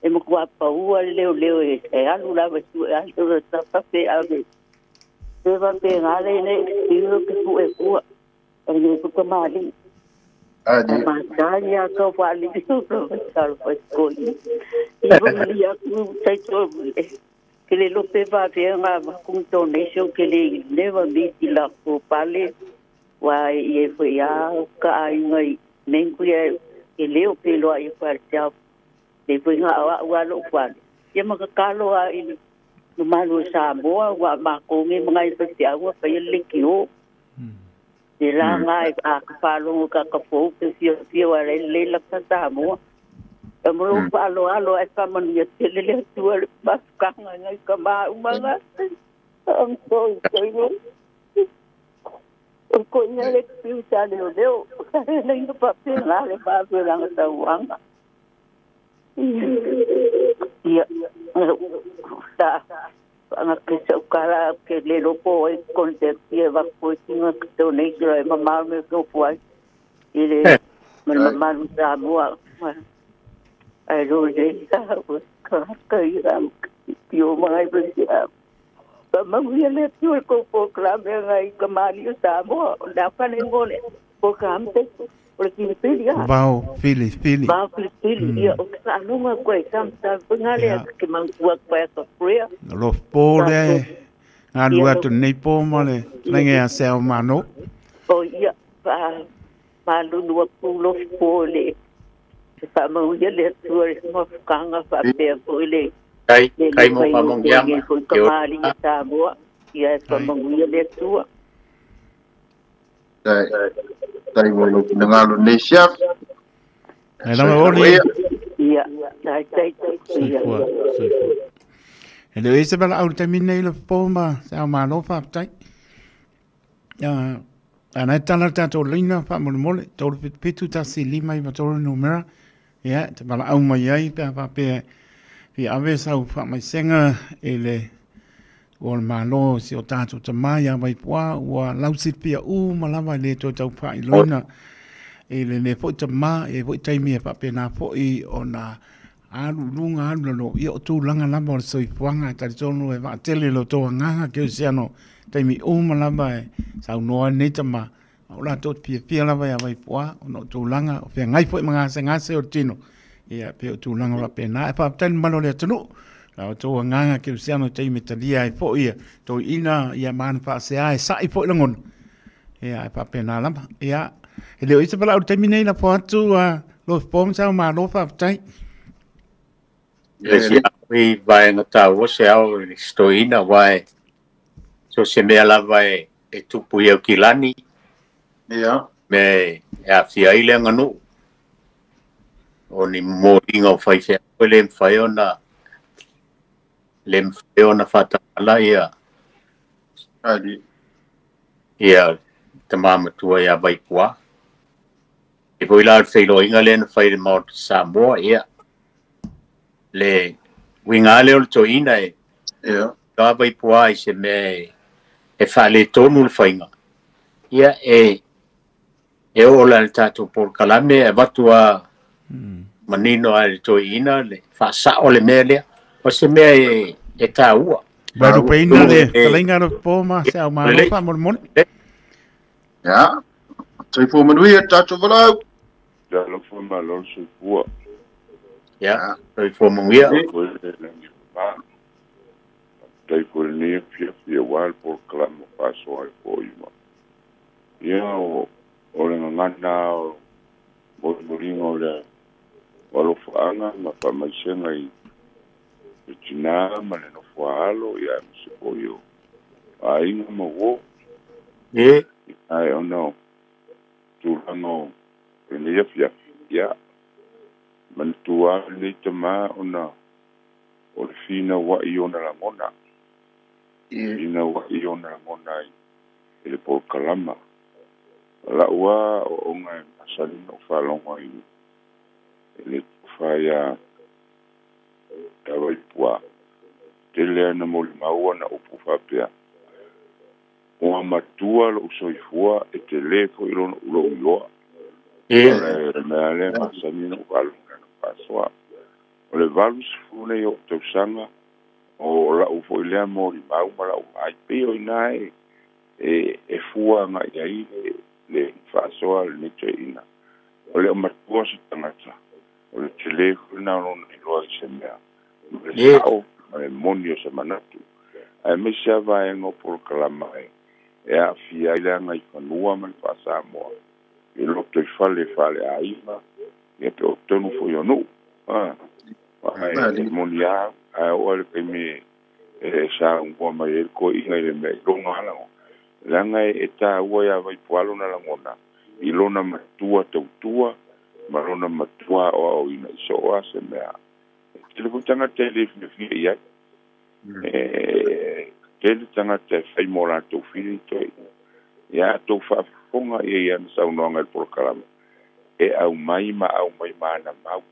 E mo kwa pau a leo leo e e alu la va su a lo ta pa pe a ve. Pe va pe ngale ne tiro ke pu e kua. E ne ku ka mali. Adi. Ma tanya ka wali ko ka pa ko i. I vo li a ku tai to ke le lope va pe nga ma ku donation ke le never meet la ko pale wa i e fo ia ka ai ngai mengu ia e leo pe loa i pa te au le fo nga wa wa lo fa ia ma ka kalo a i no malu sa moa wa ma ko nge mga i pa te au pa ia le ki o te la ngai a ka palo ka ka fo ke fio fio a le le la ka sa moa e mo lo pa lo alo e pa manu ia te le le tua le pa ka ngai ngai ka ma umanga I'm so sorry. O ko ia le piu sa leo leo. Le ina pa pe ngā le pa pe ranga tauanga. Ia, ta, anga ke sa ukara ke le lopo e konte ia va ko tinga ke tō nei kira e mamau me ko puai. I le, ma le mamalu sa mua. Ai lo le sa, o ka ka i ram, pio mangai pe si a. Pa mangu ia le pio ko po klame ngai ka mali o sa mua. La pa le ngole, po kamte, o le kini pili a. Vao Fili Fili. Vao Fili Fili, ia o ka alonga koe sam sa pengale a ke mangua koe ka prayer. Lo po le ngā lua atu nei po ma le lenge a se au mano. O ia pa pa lunu pu lo po le. Te pa mau ia le tua le mo kanga pa pe po le. Kai kai mo pa mong yang. Ko ka mali sa mo ia pa mau ia le tua. Tai tai mo lo ngalo nei sia. Ai lava oli. Ia tai tai ia. Soifua, soifua. E le ese bala au te minei le po ma se au malo fa tai. A nai tala tātou leina wha mole mole, tōru pitu tasi lima i matoro numera. Ia, te bala au mai ai pe wha pe fi ave sau wha mai senga e le o le malo si o tātou te mai a mai pua ua lausi pia u malava le tō tau wha i loina. E le le fo te ma e fo te mea wha pe nā fo i o nā alu lunga alu lalo ia o tūlanga lava o le soifuaga e talitonu e vaatele lo tou agaga keusiano taimi uma lava e saunoa nei tama o latou te fiafia lava ia vaipuā ona o tulaga o feagai fo'i ma gasegase o le tino ia pe o tulaga faapena e faafetai le malo o le atunuu La o tou agaga kerisiano i taimi e talia ai foʻi ia toeaina ia ma ana faasea e saʻi foʻi lagona. Ia ae faapena lava. Ia e le o i ai se valaau i le taimi nei lafo atu a Lofi ma Sao malo faafetai. Le isi i vaega taua se ao i le toeaina aua e so o se mea lava e tupu i Aukilani Ia. mea e aafia ai le aganuu. O ni momoliga o faifeau e le mafai ona le mafai ona faatamala ia Ali. ia tama matua ia Vaipua. E foi la o le feiloaiga lea na fai i le Maota Samoa, ia le uiga lava lea o le toeaina e Ia. a Vaipua i se mea e faaletonu le faiga, ia e oo la i le tatou polokalame e avatu lava manino lava i le toeaina le faasao le mea lea. O se mea e taua. Vaelupeina le fetalaiga a Lopo ma se ao malo faamolemole. Ia. Soifua manuia tatou valaau. Talofa malo le soifua. Ia, soifua manuia. Foi le lagi ma. Faafetai foi i lenei afiafi aua le polokalame ua faasoa ai foi ma. Ia o le gagana o molimoliga o le alofaaga ma faamaisega i le tinā ma le nofo a alo ia aemaise foi o aiga ma uo. Ae ona o tulaga o lenei afiafi, ia manatua lava lenei tamā ona o le finauai i ona lagona. Finauai i ona lagona i le polokalama. O lau lava aoaoga e masani ona ou faalogo ai i le tofa ia Vaipua, tele lava ina molimau ana upu faapea, Ua matua lou soifua e tele foi lou iloa. O le mea lea e masani ona ou faalogo i lana faasoa. O le 80 nei o ou tausaga, o lau foi lea molimau ma lau vaai, pei o i ina e fua agai ai le faasoa a lenei toeaina. O le o matua se tagata, o le tele foi lena o lona iloa i se mea, ma le sao ma le moni o se manatu. Aemaise lava vaega o polokalama e aafia ai le agaifanua ma le faa-Samoa i lotoifale faaleaiga ia pe o totonu foi o nuu. Ae moni lava, ae oo lava i le taimi e saunoa mai ai le toeaina i le mea i lona lava lagona, leaga e taua ia Vaipua lona lagona i lona matua tautua ma lona matua aoaoina i so o se mea. E tele foi tagata e le fiafia i ai. E tele tagata e fai mo latou fili toeaina. Ia a outou faafofoga ia i ana saunoaga i le polokalama, e aumai ma aumai ma ana mau.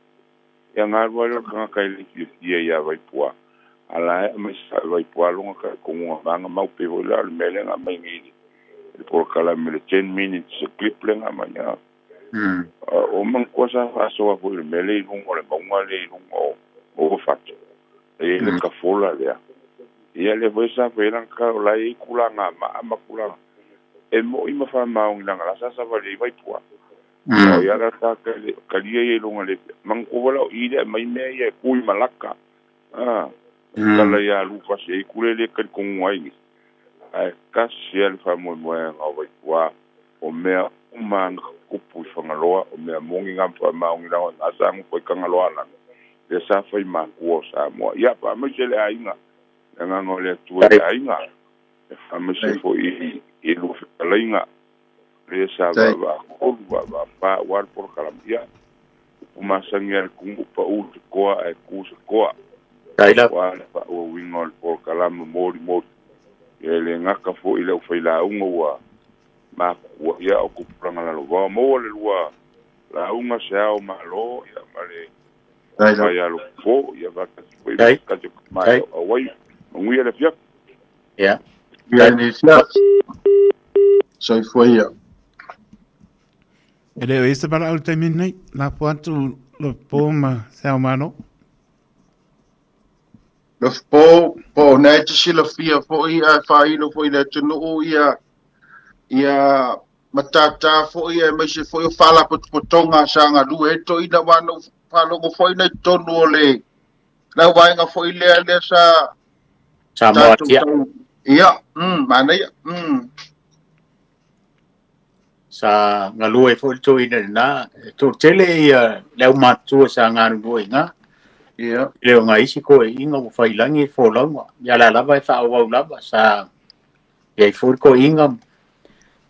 Ia galua lea o le tagata e le fiafia ia Vaipua, a la e aumai sao e Vaipua lona talitonuga ma ana mau pei foi la o le mea lea na aumai nei i le polokalame le 10 minutes clip lea na aumai. O manatua sa faasoa foi i le mea lea i luga o le mauga lea i luga o Uafato, e i ai le tafola lea. Ia lea foi sa fai ai lana tala o la e i ai tulaga maa ma tulaga e mo'i ma faamaoni leaga la sa savali ai Vaipua. O ia la sa talia ia i luga le manatua foi la o i le aumai mea ia e tu i malaka. Tala ia Lufasi e i kule le talitonuga ai nisi. Ae tasi lava le faamoemoega o Vaipua o mea uma na tutupu i Fagaloa o mea moni na ma faamaoni leaga o i ina sa nofo ai Tagaloa Alani lea sa fai matua o Samoa. Ia faamaise le aiga, le agaga o le Atua i le aiga, e faamaise foi i lua fetalaiga lea sa vaavaatolu, vaavaafā aua le polokalame. Ia, upu masani a le atunuu, pau se toa ae tu se toa. Aua le faaauauina o le polokalame molimoli. Ia e le gata foi i le aufailauga ua matutua ia o tupulaga lalovaoa. Maua le lua lauga se ao malo ia ma le mai alo fo ia faatasi foi ma se tasi o tama e auai. Manuia le afiafi. Ia. Ia ni afiafi. Soifua ia. E le o i ai se valaau i le taimi lenei, lafo atu Lopo ma se ao malo. Lopo, po o lena e te silafia foi ae faailo foi i le atunuu ia ia matata foi aemaise foi o faalapotopotoga sa galue ai toeaina aua na ou faalogo foi na i totonu o le lau vaega foi lea lea sa Sa moatia. Ia, manaia. Sa galue foi le toeaina lena, e toatele ia le aumatutua sa galulue i ina. Ia. Le o nai isi toeaiina ua failagi le folauga, ia la lava e faaauau lava, sa i ai foi le toeaina.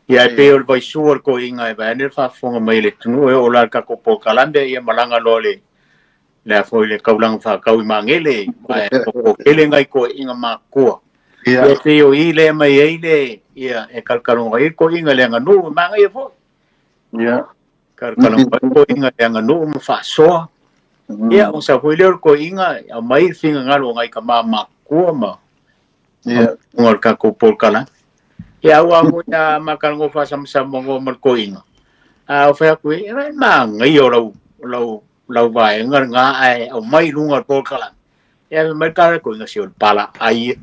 Ia e pei o le vaisua o le toeaina e vaeane le faafofoga mai e le atunuu e oo la i le tatou polokalame ia malaga loa le le a foi le taulaga faatau i Magele, ae toatele nai toeaiina matutua. Ia. Ia pei o i lea mai ai le ia e kalakaloga ai le toeaina i le aganuu, e manaia foi. Ia. Kalakaloga ai le toeaina i le aganuu ma faasoa. Ia, o sa foi lea o le toeaina e aumai le finagalo o nai tama matutua ma Ia. o le tatou polokalame. Ia, aua foi a makalanoa faasamasama noa ma le toeaina. A o fai atu ai, e manaia o lau vaega lena ae aumai i luga o le polokalame. Ia, fai mai le tala a le toeaina, se o le palaai ia.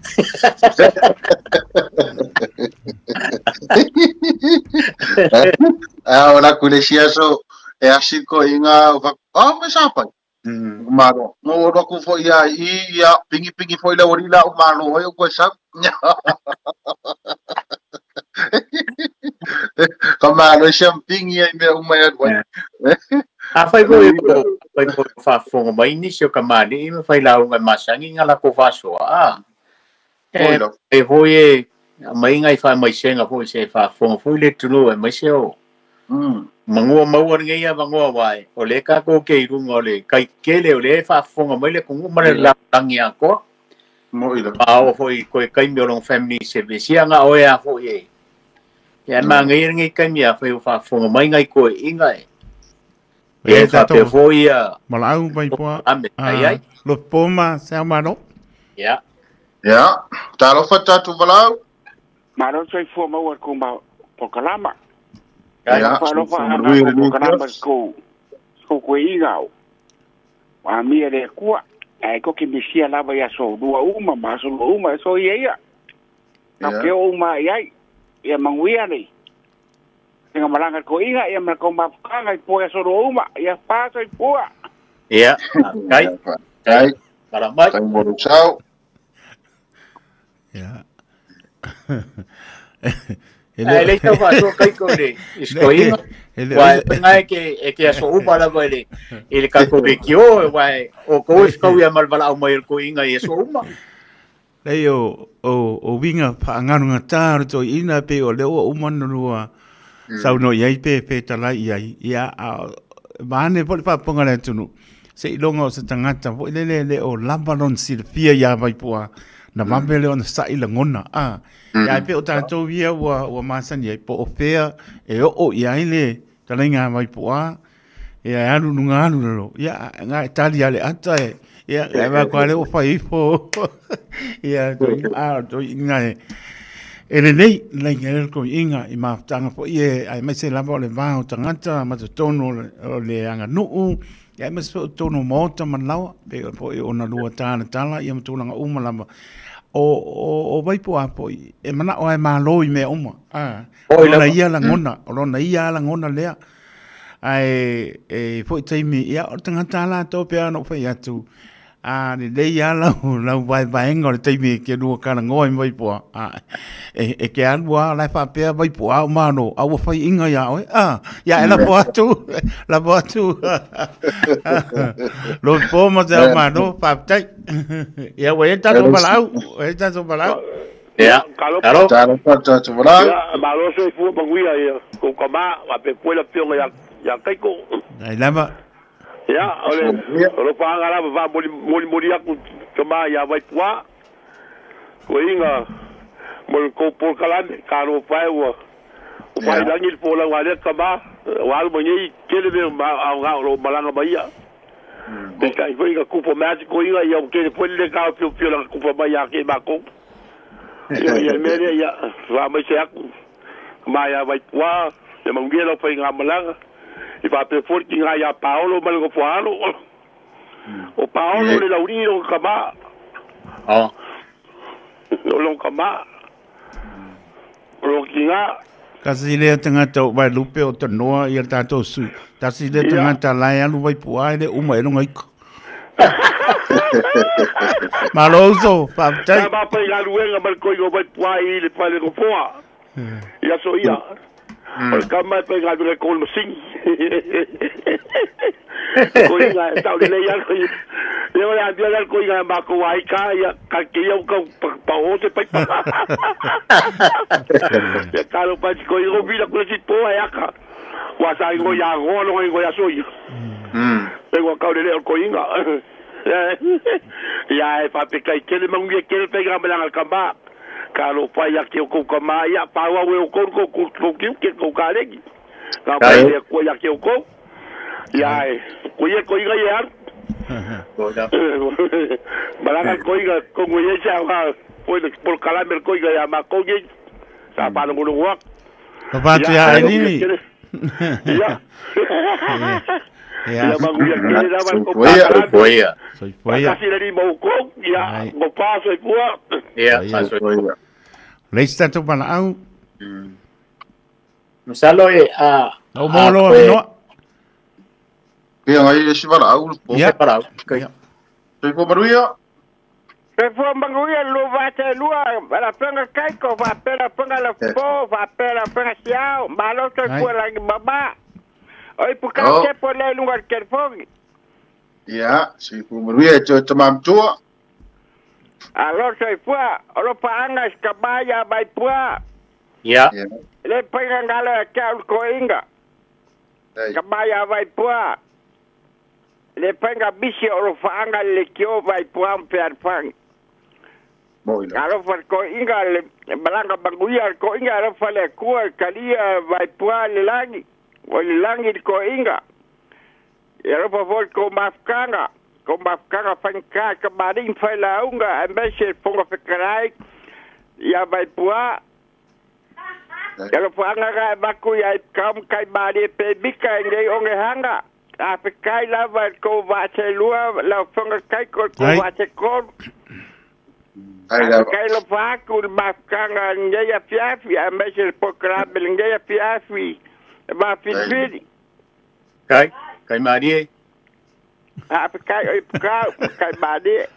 A o la ku le isi aso e asi toeaiga o fai, a me sa pai. Malo. Mo o aku foi ia i ia pingi pingi foi le aualii la o malo ai o koe sau. Ka malo e sia pingi ai mea uma e alu ai. Afai foi o fai foi o faafofoga mai nisi o kamali'i ma failauga e masani na latou faasoa, a Oi e lava. e foi e aumai nai faamaisega foi se faafofoga foi le atunuu aemaise o manua maua lenei avanoa aua o lea tatou te i luga o le tai tetele o lea e faafofoga mai le atunuu ma le lalolagi atoa. Moi lava. Ma oo foi i toe taimi o lona family service ia na oe a foi e ia manaia lenei taimi afai o faafofoga mai nai toeaiina e Ia e faapea tatou foi ia valaau Vaipoa. ame ai ai. Lopo ma se ao malo. Ia. Ia, talofa tatou valaau. Malo soifua maua le kou polokalama. Ia, Faalofa soifua ana manuia kou lenei polokalama afiafi. kou kou koeaiga o. Ua amia le Atua, ae koke misia lava i aso lua uma ma aso lua uma e so ia ia. Tatou Ia. te oo uma i ai. Ia manuia le faigamalaga i le toeaiga ia ma le kou mafutaga i po i aso lua uma. Ia pa soifua. Ia, faafetai. Faafetai. Tala mai. Faafetai mo lou sao. Ia. Ae le tau faasoa kaiko i le i se toeaina. Aua e faiga e ke aso uma lava i le i le tatou leitio aua o outou e fetauia ma le valaau mai o le toeaina i aso uma. Lei o o uiga faagalugatā o le toeaina pei o lea ua uma ona lua saunoa i ai pe fetalai i ai. Ia, a vaeane foi le faafofoga a le atunuu, seiloga o se tagata foi lele e le o lava lona silafia iā Vaipuā, na vave lea ona sa'i lagona. A, ia ae pei o tatou ia ua masani ai, po o fea e oo i ai le talaiga a Vaipuā, ia e alu i luga alu i lalo, ia na e tali lava i le ata e, ia e vaai atu lava lea ua fai ifo. Ia a o le toeaina e e lelei lelei ai le toeaina i mafutaga foi e aemaise lava o le va o tagata ma totonu o le aganuu, ia aemaise foi o totonu o maota ma laoa, pei foi ona lua talatala ia ma tulaga uma lava. O Vaipuā foi, e manao lava e malo i mea uma. A, o Oi lona lava. ia lagona, o lona ia lagona lea. Ae e foi taimi, ia o le tagata lava latou pei ona ou fai atu, a lelei lava lau vaevaega o le taimi e te lua talanoa ai ma Vaipuā. A, e te alu lava o la e faapea Vaipuā o malo, a ua faiaina ia oe. A, ia e lafo atu, lafo atu. Lopo ma te ao malo, faafetai. Ia ua i ai le tatou valaau, ua i ai le tatou valaau. Ia, Talofa. talofa. Talofa tatou valaau. Ia, malo soifua manuia ia kou tama, faapea foi le afioga ia Kaiko. Ai lava. Ia, o le Manuia. o lo faaga lava faamolimoli atu tama ia Vaipuā. Toeaiga mo le kou polokalame, talofa e ua Ia. failagi le folauga a lea tama, ua alu mai nei tele mea aoga o lo o malaga mai ia. Peitai foi na kupa mai atu toeaiga ia ua tele foi le le taofiofio na kupa mai ia te makou. Ia ia le mea lea ia faamaise atu tama ia Vaipuā, ia manuia lau faigamalaga. I faapea foi le tiga ia Paolo ma le nofoaalo. O Paolo le laulii lona tama. Oh. O lona tama. O lona tiga. Tasi lea tagata o Vaelupe o tanoa ia le tatou sui. Tasi lea Ia. tagata la e alu Vaipuā e le uma e lona iko. Malo uso, faafetai. Sa mapai galuega ma le koiga o Vaipuā i le fale nofoa. I aso ia. O le kama e pai galuega ko le masini. Koiga e tau lelei ala ia. Ia o le amia le koiga e mākou ai ka ia ka ke ia ka pa o te paipa. Ia kalo pa si koiga o vila kula si poa e aka. Ua sa ingo ia goa longa ingo ia soia. E ua kau lele o koiga. Ia e whapeka i kele manguia kele pega melanga kama. Ka lo pai a ke o kou kama ia pau au e o kou kou kou kiu ke kou kalegi. Ka pai e koe ia ke o kou. Ia e koe koiga ia aru. Malanga koiga kongo ia sa wa poi le pol kalame koiga ia ma kogi. Sa pa no no wa. Papa tu ia ai ni. Ia. Ia manguia kele lava ko Soifua. Soifua. Kasi le mo ko ia mo pa soifua. Ia soifua. Leis tatou valaau. Masalo e a o mo lo no. Ia ngai le si valaau po. Ia valaau. Soifua manuia. Soifua manuia lo va te lua la panga kaiko va pera panga la po va pera panga siao malo soifua la baba. Oi puka ke po le lunga telefoni. Ia, soifua manuia e te tamamtua. Alo soifua, olo paanga skabaya bai pua. Ia. Le painga ngalo ke au koinga. Kabaya vai pua. Le painga bisi olo faanga le kio vai pua pe arfang. Alo fa koinga le balanga banguia koinga alo fa le kua kalia vai pua le langi. O le langi koinga. Alo fa vol ko mafkanga. Ko mafkanga fanka ka maring fa la unga ambese fonga fekarai. Ia vai pua. Alo fa anga ga baku ia kam kai mari pe bika ngai onge hanga. A fe kai lava ko va te lua la fonga kai ko va te ko. Ai lava. Kai lo fa ku mafkanga ngai afiafi ambese pokrabe ngai afiafi. Ma filfili. Kai, kai mari. A fe kai oi ka kai mari.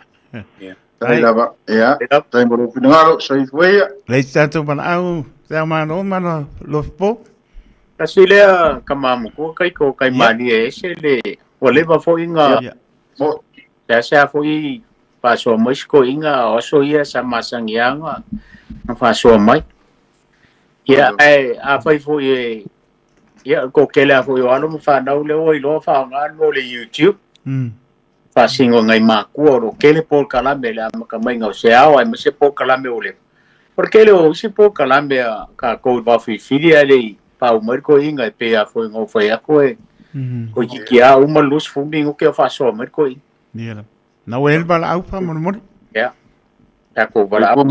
Tai lava. Ia. Tai mo finalo soifua. Leis tatou valaau. Te amano mana lofpo. Kasi lea kamamu kai ko kai mani e se le o leva foi inga. Te sa foi paso mai ko inga o so ia sa masangianga na paso mai. Ia e a foi foi ia ko kele foi o alo fa nau le o ilo fa nga no le YouTube. Fa singo ngai makua ro kele por kalame le makamai ngau se ao ai mase por kalame o le. Porque le o si po kalame ka ko va fi fili ale pa o marco inga pe a foi ngo foi a ko e ko ki a uma luz fumi ngo ke fa so marco i. Niela. Na wel valaau fa mo mo. Ya. Ta ko valaau.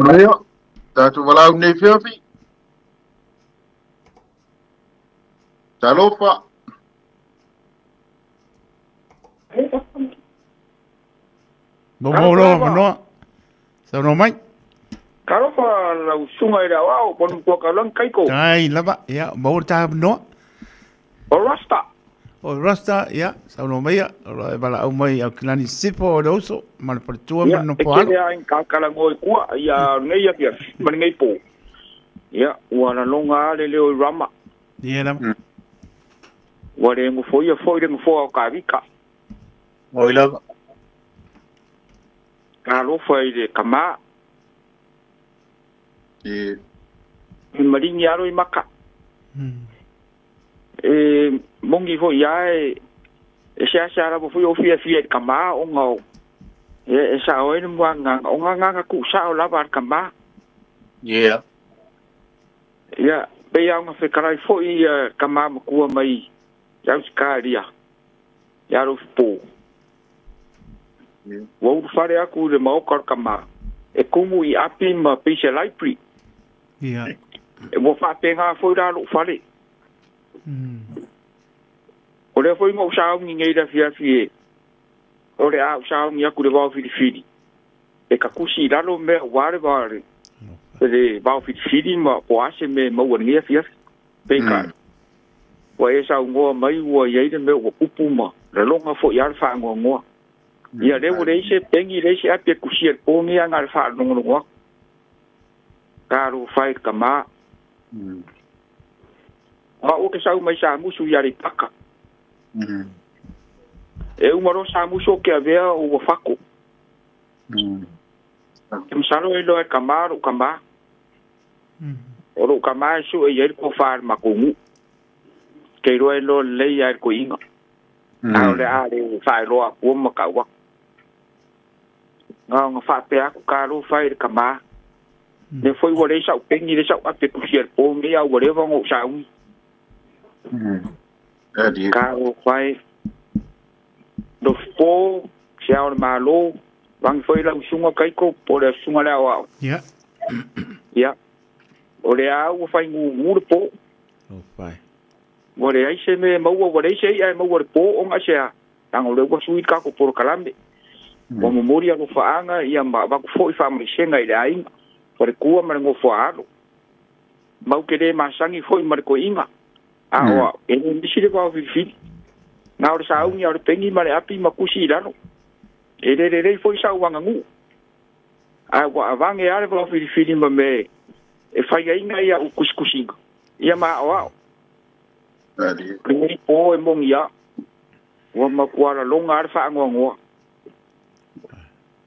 Ta tu valaau nei fiafi. Talofa. Mo mo lo no. Sa no mai. Karofa la usunga i wao ponu kua kalang kaiko. Tai lava ia mo ta no. O rasta. O rasta ia sa no mai o e bala au mai au klani sipo o doso mal por tua mal no po. Ia e ke ka kala ngoi kua ia nei ia mal nei po. Ia ua na longa ale le o rama. Ia la. Ua le ngo foi foi le ngo foi ka vika. Oi lava. Karofa i le kama. E maringi aro i maka. E mongi foi ia e se asa ara foi o fia fia kama o ngau. E sa o ni nga o nga nga ku sa o lava kama. Yeah. Ia pe ia nga fe karai foi kama makua mai ia uskaria. Ia ro po. Wa u fare aku le mau kama. E kumu i api ma pise library. Ia. E mo fa penga foi ra lo fale. O le foi mo sa ngi ngi da fia fie. O le a sa ngi aku le vao fili fili. E ka kusi lalo me ware ware. Le vao fili fili ma po ase me mo ngi fia. Pe ka. Wa e sa ngo mai wa ye le me o pupu ma. Le longa foi al fa ngo ngo. Ia le ua leai se pegi leai se api e kusia i le po lenei aga le faalogologo aku. Talofa e le kamā. O a'u ke sau mai Samusu i Aleipaka. E uma loa Samusu o ke avea o ua fako. E masalo e iloa e kamā lo'u kamā. O lo'u kamā e su'e i ai le tofa a le matou nu'u. Ke iloa e iloa lelei a e le toeaina. A o le a le faailoa atua ma ta'u atu. Na ona faapea atu talofa e le kamā. Lea foi ua leai sa'u peni leai sa'u api e tusia i le po lenei a ua leva ona ou sauni. Talofa e. Lofo se ao o le Malo, vagi foi lau susuga Kaiko po o le susuga le aoao. Ia. Ia. O le a ua faigugu le po. Ua leai se mea e maua, ua leai se i'a e maua i le po ona se a, leaga o lea ua sui le tatou polokalame. Ua momoli alofaaga ia ma avatu foi faamaisega i le aiga, faletua ma le nofoaalo. Mau te le masani foi ma le toeaina, a o a'u, e le misi le vao filifili. Na o le sauni a o le peni ma le api ma tusi i lalo. E le lelei foi sa'u aganuu, ae ua avage lava le vao filifili ma mea e faiaina ia'u tusitusiga ia ma aoao. Lenei po e moni a, ua matua laloga lava le faanoanoa.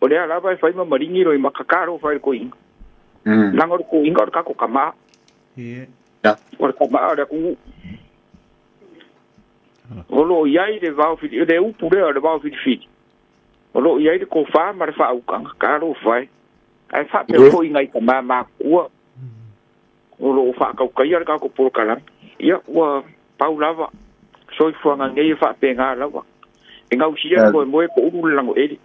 O lea lava e fai ma maligi loi maka talofa i le toeaina. Leaga o le toeaina o le tatou kamā. O le kamā o le atunuu. O loo i ai le vao fili, le upu lea o le vao filifili. O loo i ai le tofa ma le faautaga, talofa e. Ae faapea foi i nai tamā matutua o loo faatautaia le tatou polokalame. Ia ua pau lava soifuaga nei e faapena lava. E gausia le moemoe po ulu le lagoele.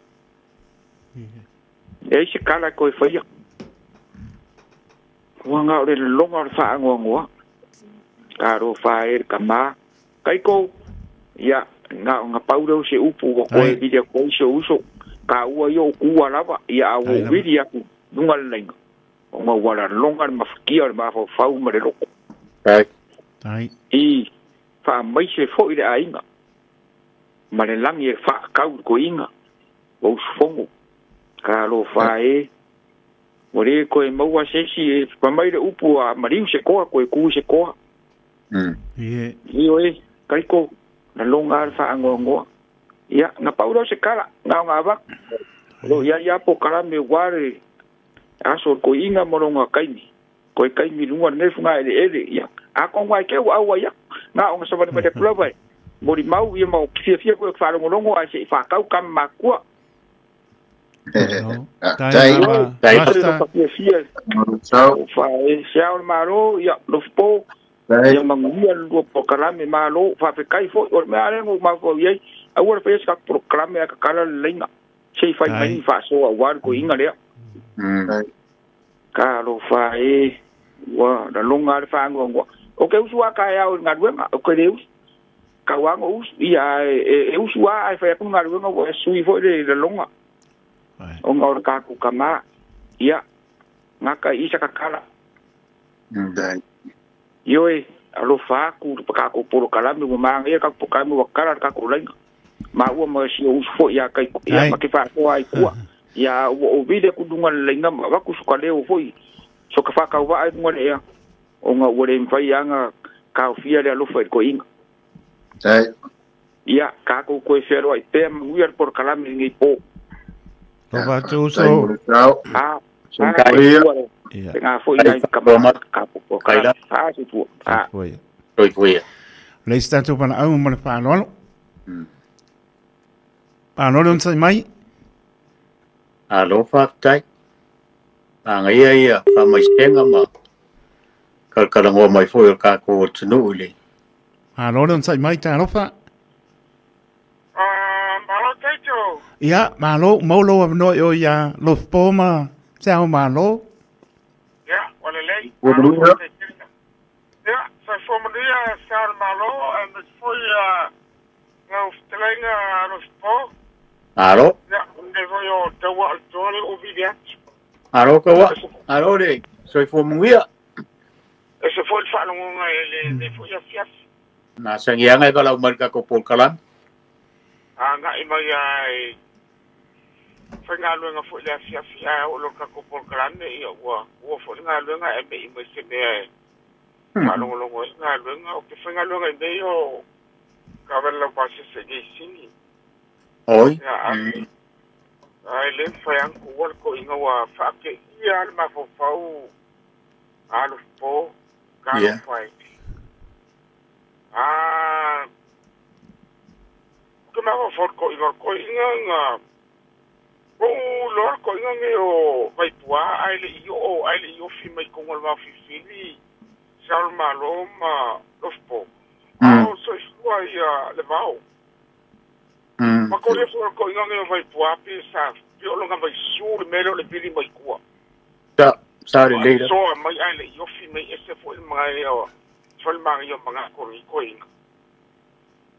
E ai se kala e toe faia. Ua na o le lologa o le faanoanoa. Talofa e le kamā. Kaiko, ia, na ona pau lea o se upu ua toe vili atu ai si ou uso. Taua ia o tua lava, ia a ua ou vili atu i luga o le laina, ona ua laloga le mafatia o le mafaufau ma le loto. I faamaise foi le aiga ma le lagi e faakau i le toeaina ua usufono. Talofa e, ua le toe maua se isi e fai mai le upu a maliu se toa toe tu se toa. Ioe, Kaiko, laloga lava le faanoanoa. Ia, na pau lea o se tala, na ona avatu. O lo o i ai lava polokalame aua le aso o le toeaina ma lona taimi. Toe taimi i luga o lenei fogaeleele, ia, atonu lava e te ua auai atu. Na ona savalivali atu lava e molimau, ia ma ou fiafia foi ou te faalogologo ae se i faatau tama matutua. Tai lava, Rasta. Fiafia. Se ao o le Malo, ia, Lofipo, ia manuia le lua polokalame, malo, faafetai foi. O le mea lava lea na ou mafaufau i ai, aua le faia se tatou polokalame ae tatala le laina, se i fai mai ni faasoa aua le toeaina lea. Talofa e, ua laloga lava le faanoanoa. Ou te usu lava taeao i le galuega, ou te le usu. Tau lava ona usu, ia, e usu lava ae fai atu le galuega ua e sui foi le laloga ona o le tatou tama. Ia, gata i i sa tatala. Ioe, alofa atu i le tatou polokalame ua manaia le tatou polokalame ua tatala le tatou laina. Maua ma si ou usu foi ia Kaiko, ia ma te faasoa ai i tua. Ia, ua ou vili atu i luga o le laina ma avatu so ta leo foi, so ta faatauvaa i luga o le ea, ona ua le mafai lava ona taofia le alofa i le toeaina. Ia, tatou toe fealuai pea, manuia le polokalame i lenei po. Alofa atu uso. A, a, Tēnā foi nai tama ka popo ka a se tua. A. Soifua. Le isi tatou valaau ma le faaaloalo. Faaaloalo onosai mai. Alo faafetai. Magaia ia faamaisega ma kalakalanoa mai foi o le tatou atunuu i le. Malo le onosai mai talofa. Malo Taito. Ia, malo, maua lou avanoa i o ia Lofipo ma Se Ao Malo. Ia, ua lelei. Malo faafetai tele. Ia, soifua manuia Se Ao o le Malo aemaise foi lau fetalaiga Lofipo. Malo. Ia, o lenei foi o Taua o le Toa lea ua vili atu. Malo Taua. Malo le soifua manuia. Ese foi le faalogoga i lenei foi afiafi. Masani lava e valaau mai i le tatou polokalame. Agai mai lava i Faigaluega fo'i le afiafi ae oo lo tatou polokalame ia ua ua fo'i le galuega e me'i mai se mea e faalogologo ai galuega o ke faigaluega i mea ia o kavele lau pasese i sini. Oi. Ia ai ai le mafai ana tuua le to'iga ua fa'ate'ia le mafaufau alo po kalo fai. Ah, ke mafaufau le to'iga o le to'iga ga ou loa le to'iga ge o Vaipuā ae le'i o'o ae le'i ofi mai toga o le vaofilifili sa o le Mālō ma lofopo a o soifua ia le vao ma kolia foi o le to'iga ge o Vaipuā pe sa pe o loga vaisū le mea lea o le vili mai tua. Sa sa lelei la. Soa mai ae le'i ofi mai ese fo'i le magaia o foi le magaia o magako i koiga.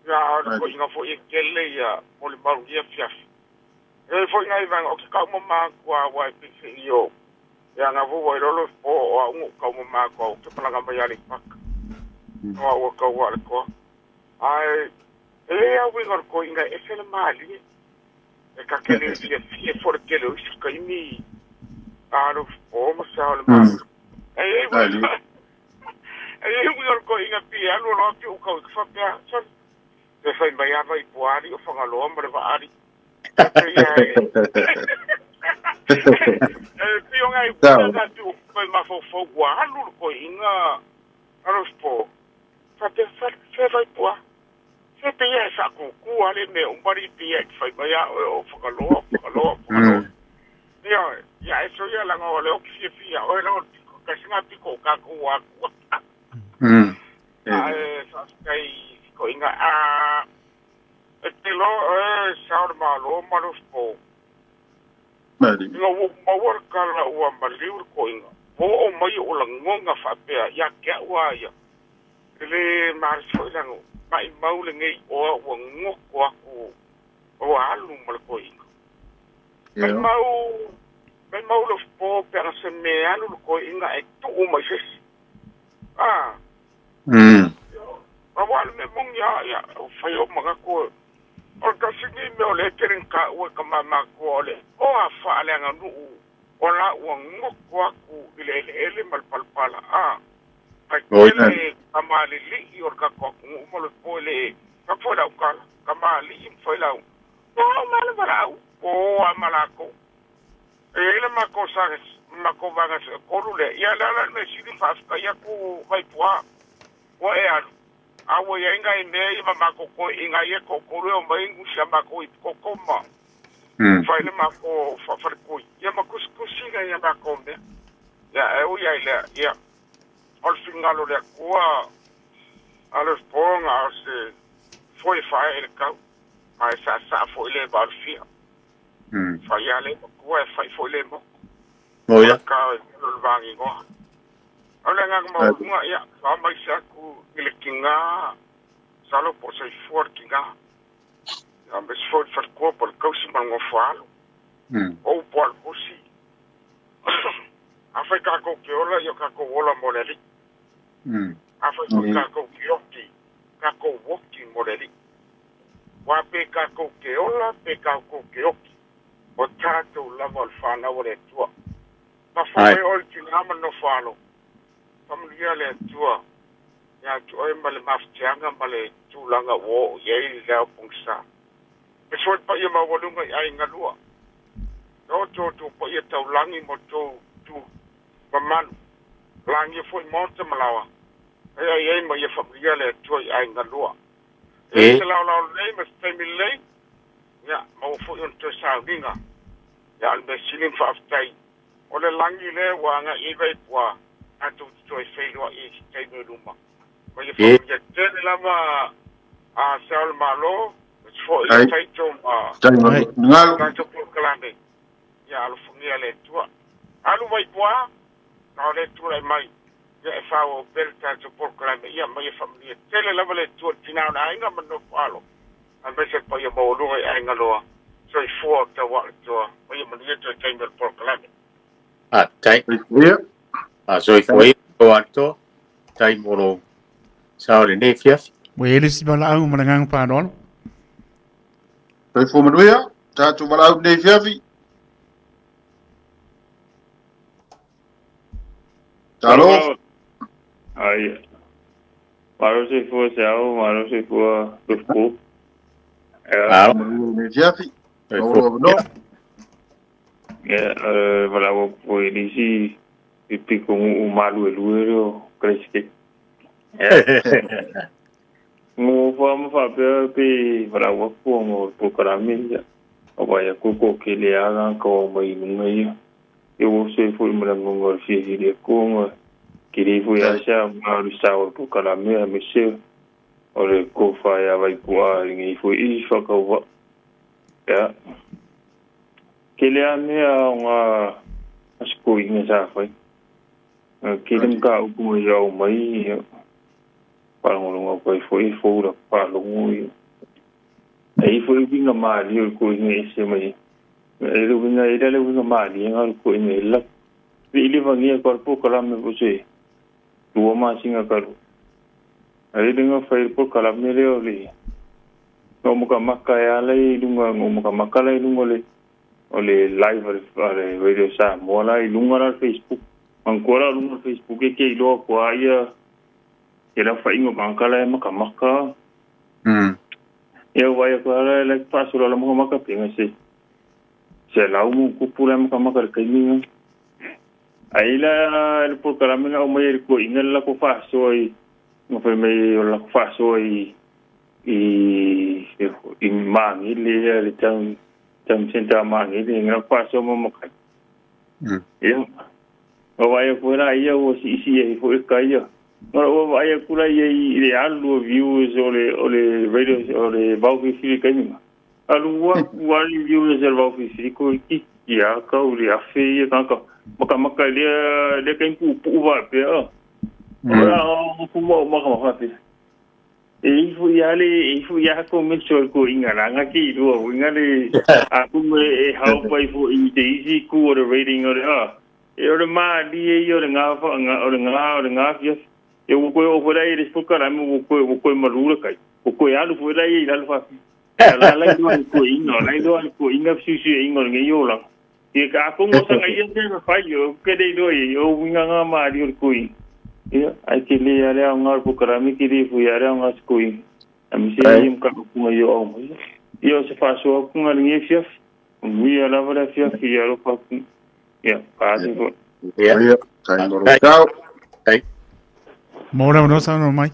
Ia o le koiga fo'i e tele ia mo le maugia fiafi. E fo'i ngai vanga o ke kauma makua wa e pise i o. Ia nga vu wai lolo po o a ungu kauma makua o ke palanga mai ale paka. O a ua kaua le koa. Ai, e le au winga o koiga e se le malie. E ka kele fia fia fo le kele o isi kaimi alo po ma sa o le malie. E e winga e winga o koiga pi alu lo pi u kau i kawhapea. Sorry. E whai mai ava i puari o whangaloa ma le vaari. E pio ngai puna tu mai mafofo ua alu le koiga alo po. Fa te fa fe vai pua. Se te ia sa ku ku ale me umbari pi e fai mai a o whangaloa whangaloa whangaloa. Ia ia eso ia langa o le o ki fia o le o ka singa piko ka ku wa ku. Ai sa kai koiga a e te lo e sa o le Mālō ma le po. Mali. Ina ua maua le kala ua maliu le koiga. Ua oo mai o lagoga faapea ia ke a'u a ia. E lē malesi fo'i lago ma'imau lenei oa ua goko aku ua alu ma le koiga. Ma'imau ma'imau le fofo pe aga se mea alu le koiga e tu'u mai sesi. A. Aua le mea moni a ia o fai o magako o le kasini mea o le tele ka ua ka mamakoa o le o a faaleaganu'u o la ua goko aku i le eleele ma le palapala a. Ai tele kamalili'i o le kako akunu'u ma le po le ka foi lau kala kamali'i ma foi lau. O ma le vala'au o a malako. E ele mako sa mako vanga se kolu le ia la la me sili faafetai aku Vaipuā. Ua e alu. A ua iai ngai mea ia ma mako ko inga ia ko kolu e o mai ngusi a mako i koko ma. Fai le mako fa-falikui. Ia ma kusikusi ngai ia mako mea. Ia e ui ai lea ia. O le fingalo le akua a le ponga o se foi fae e le kau. Ma e sa sa foi le ba o le fia. Fai ale makua e fai foi le moko. O ia. Ka e le vangi ngoa. O le nganga maulunga ia fa mai se aku i le kinga salo po sa i fua le kinga. Ia me se foi falikua po le kausi ma le ngofo alo. O upu a le kosi. A fai kākou ke ola ia kākou ola mo le alii. A fai foi kākou ke oki, kākou oki mo le alii. Wa pe kākou ke ola, pe kākou ke oki. O tātou lava o le whanau o le Atua. Ma Ai. fai o le tina ma nofo alo. Faamanuia le Atua. Ia te oe ma le mafatiaga ma le tulaga ua oo i ai le ao pogisa. E soe paia maualuga i aiga lua. E o tō paia taulagi mo tou tu mamalu. Lagia foi maota ma laoa. E ai ai ma ia faamanuia le Atua i aiga lua. E se laolao lelei ma se taimi lelei. Ia, maua foi ona toe sauniga. Ia, o le mea sili ma faafetai. O le lagi lea ua aga'i ai Vaipuā, tatou te toe feiloa'i ai se taimi o luma. Ma ia faamanuia tele lava a se ao le Mālō, ma se fo'i Ai. taito ma Tai ngalo. tatou polokalame. Ia alofagia le Atua. Alu Vaipuā, na o le tulai mai. Ia e fāauau pea le tatou polokalame. Ia ma ia faamanuia tele lava le Atua i le tinā o le aiga ma nofo alo. Aemaise le paia maualuga i aiga loa. Soifua o tauā le Atua. Ma ia manuia toe taimi o le polokalame. A tai. Ia. A soifua ia o ato. Tai molo. Sa o le nei fiafi. Ua i ai le isi valaau ma le agaga faaaloalo. Soifua manuia. Tatou valaau nei fiafi. Talo. Ai. Malo se fua se au, malo se fua lufu. Alo. Fiafi. No. Ya, vala wo foi nisi i piko o malu e lue leo kreske. Ya. Ngo fa ma fa pe pe vala wo ko ngo programme ya. O vai a ko ke le aga ko mai nunga ia. E wo se foi mo ngo fi fi le ko ngo ke le foi a sa ma lu sa o programme a me se o le ko fa ya vai pua ngi foi i fa ka wa. Ya. Ke le a mea o ngā asiko i ngā sa whai. Ke le mga upu i au mai, parangolonga koe foi fōura pālongo i. E i foi winga maali o ko inga ese mai. E le winga e le winga maali ngā ko inga e lak. I le vangia ko po kalame po se. Tua masinga karu. E le ngā whai po kalame le o le. Ngā muka maka e ala i lunga, ngā muka maka la i lunga le. O le live ale radio Samoa la i lunga la Facebook. Ancora lunga Facebook e ke iloa kua ia ke la whaingo kangkala e maka maka. Ia wai kua la le pasura la maka maka pinga se. Se lau mu kupu la maka maka le kaiminga. Ai la le programme o mai ko inga la ko faso i ngo mai o la ko faso i i mangi le le tang tam senta mangi le nga faso mo maka. Ia o vai ko la ia o si si e fo ka ia. O vai ko la ia i le alu views o le radio o le vau fi ka ni. Alu wa wa views el vau fi ko ki ia ka o le afe ia ka ka maka maka le le ka pu pu va pe a. Ora o ku mo maka maka pe. E ifu ia le ifu ia ko me so ko inga ranga ki ro inga le a ku me e hau pai fu i te isi ku o le rating o le a. E o le ma di e o le ngā fa o le ngā fia. E o koe o fora e le spokara me o koe marura kai. O koe alu fora e alu fa. La la no ko inga la no ko inga su su inga ngi yo la. E ka ko mo sa ngai e fa yo ke de do e o winga ngā ma di o ko i. Ia ai ke le ale au ngā programme ki le fu ia ale ngā skoi. A mi se im ka ko yo au mo. Ia se fa so ko ngā ngi fia. Wi ala vara fia fia ro fa. Ia pa se fo. Ia. Kai moro. Ciao. Kai. Mora no sa no mai.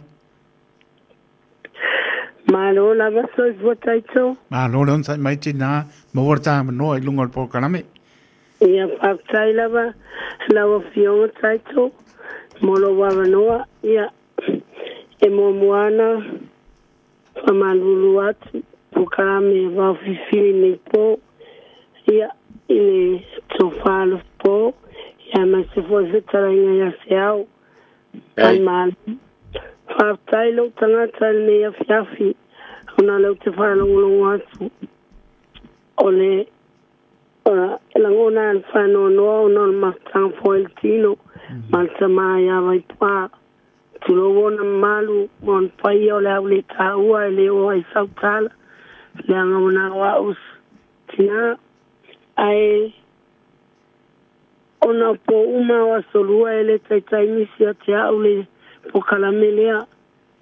Malo lava soi votaito. Malo lon sai mai tina mo vorta no i lungo programme. Ia faafetai lava lau afioga taito mo lou avanoa ia e muamuana famalulu atu pokalame vaofifili nei po ia i le tofā po ia ma se foi fetalaiga ia se au ai malo faafetai lou tagata i lenei afiafi ona leu te faalogologo atu o le lagona le faanoanoa ona o le mafutaga foi le tino ma le tamā ia vaipā tulou ona mamalu ma ona paia o le au le tāua e le o ai sautala leaga ona o a'u tinā ae ona po uma o asolua e le taitaimisi a te a'u le pokalame lea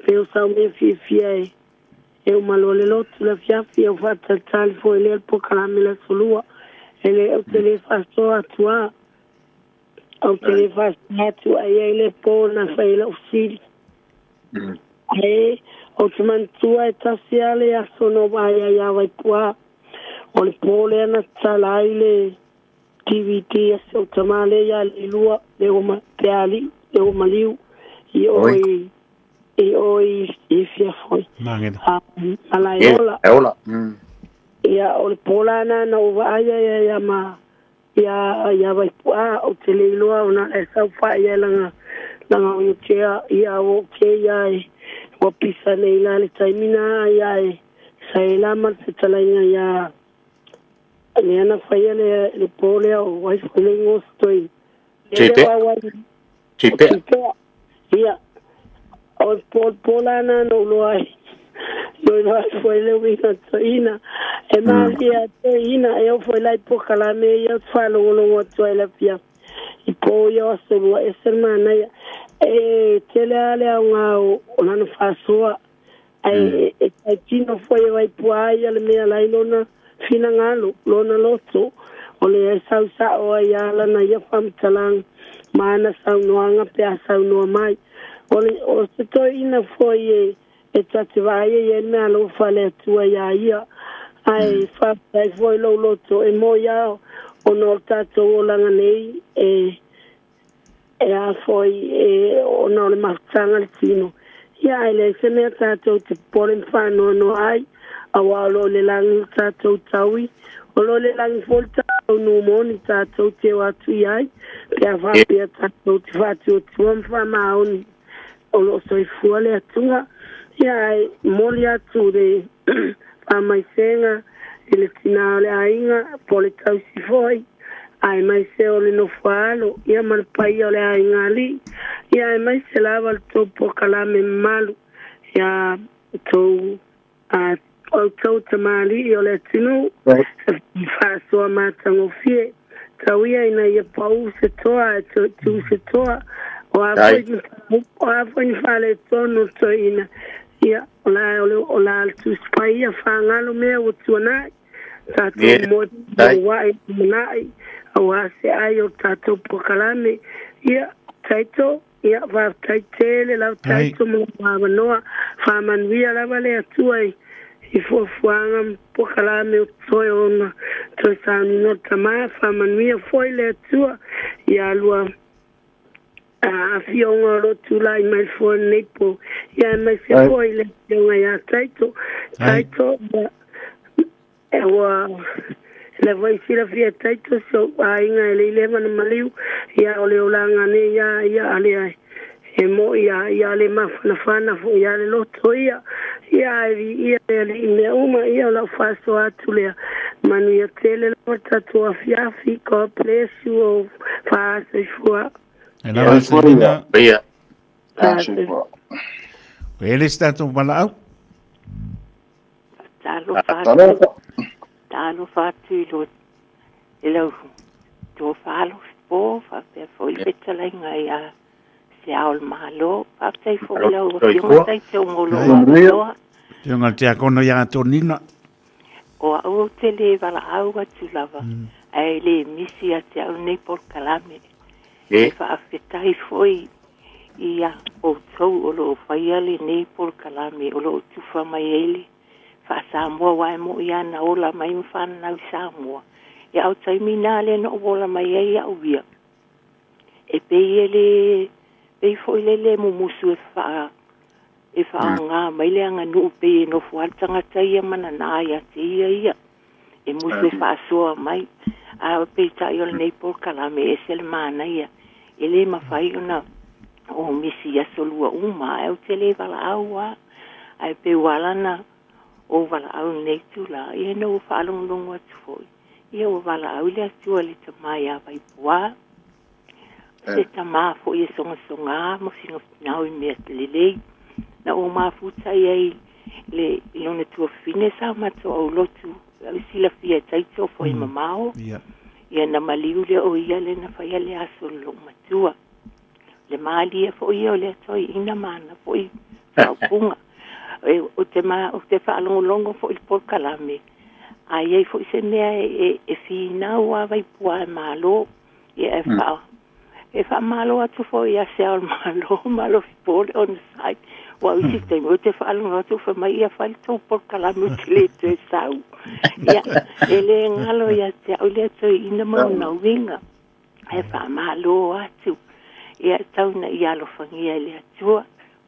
pe o sau mea fiafia e umalo le lotu le afiafi au faatalitali foi lea le pokalame le asolua e le au te le faasoa atu a au te le faasoa atu ai ai le po na fai lau sili ae o te manatua e tasi a le aso no ai ai a vaipuā o le po lea na tatala ai le DVD a se o tamā le ia le lua le o peali le o maliu i oi i oi i fia foi malaeola ia o le pola na na o vaai ia ia ma ia ia vaipuā o te leiloa ona e saufai ia langa langa o tea ia o ke ia e ua pisa nei la le taimina ia e sa e la ma le fetalaiga ia lea na faia le po lea o ai foi le gositoi Tipea. Ia o le pola na na uloa ai no ai foi le uiga toina e malia toina e o foi lai pokalame ia faalogologo atu ai le afiafi i Po ia o aso lua e ese le manaia. E tele lava le aoga o lana faasoa ae e tautino foi e vaipuā ia le mea lai lona finagalo lona loto o le sau sa'o ai a lana ia faamatalaga ma ana saunoaga pe a saunoa mai. O le o se toeaina foi e e ta te vaaia i ai le meaalofa a le Atua iā ia ae faafetai foi lou loto e moi a ona o le tatou olaga nei e e a foi e ona o le mafutaga le tino. Ia ae leai se mea tatou te popole ma faanoanoa ai auā o lo o i le lagi le tatou taui o lo o i le lagi foi le tatou nuu moni tatou te o atu i ai pe a faapea tatou te faatuatua ma faamaoni o lo o soifua le Atua. Ia ae momoli atu le faamaisega i le tinā o le aiga po o le tausi foi aemaise o le nofoaalo ia ma le paia o le aiga alii ia aemaise lava le tou polokalame mamalu ia tou a outou tamalii o le atunuu e faasoa matagofie tau ia ina ia pau se toa ae toe tu se toa o a foi o a foi ni faaletonu toeaina ia o la o le o la le Tusi Paia faagalo mea ua tuanai tatou moe aua'i lumanai auā se ai o tatou polokalame ia Taito ia faafetai tele lava Taito mo lou avanoa faamanuia lava le Atua i i fuafuaga ma polokalame o totoe ona toe sauniga o le Tama faamanuia foi le Atua ia lua afioga o lo o tulai mai le foe lenei po ia aemaise foi le afioga ia Taito. Taito ia e ua lea foi silafia e Taito si ou aiga e le i leva ona maliu ia o le olaga nei ia ia a lea e mo'i a ia le mafanafana foi ia le loto ia ia ae viia le Alii i mea uma ia o lau faasoa atu lea manuia tele lava le tatou afiafi God bless you all faasoifua. E lava Selina. Ia. E le se tatou valaau. Talofa atu. Talofa atu i lo i lau tofa alofi po faapea foi le fetalaiga ia Se Ao o le Malo. Faafetai foi i lau Afioga Taitau mo lou avanoa. Afioga i le Tiakono ia Tonina. O au ou te le valaau atu lava, ae le misi ia te au lenei polokalame. E faafetai foi ia outou o lo o faia lenei polokalame o lo o tufa mai ai le faa-Samoa aua e mo'i lava na ola mai ma fananau i Samoa. Ia a o taimi na lea na ou ola mai ai au ia, e pei e le pei foi le le mumusu e faa e faaaoga mai le aganuu pei e nofo lava le tagata ia ma nanā ia te ia ia e musu e faasoa mai. A peitai o lenei polokalame e ese le manaia e le mafai ona o misi i aso lua uma ae ou te le valaau lava. Ae pei ua ala ona ou valaau i lenei itula, ia ina ua faalogologo atu foi, ia ua valaau i le Atua i le tama ia Vaipuā, se tama foi e sogasogā ma finafinau i mea lelei. Na ou mafuta i ai le i lona tuafafine sa matou aulotu au silafia e Taito foi mamao. Ia na maliu lea o ia le na faia le aso i lou matua. Le malie foi ia o le toeaina ma ana foi faaupuga. E, ou te, ma, ou te faalogologo foi i le polokalame, a i ai foi se mea e, e finau a Vaipuā e malo, ia e faa, e faamalo atu foi ia se ao o le Malo, malo fipo le onosai. Ua au isi taimi, ou te faalogo atu fai mai, ia fai le tou polokalame ou te le toe sau. Ia, e le galo ia te au lea toeaina ma lona uiga. Ae faamalo atu, ia tau ina ia alofagia e le Atua,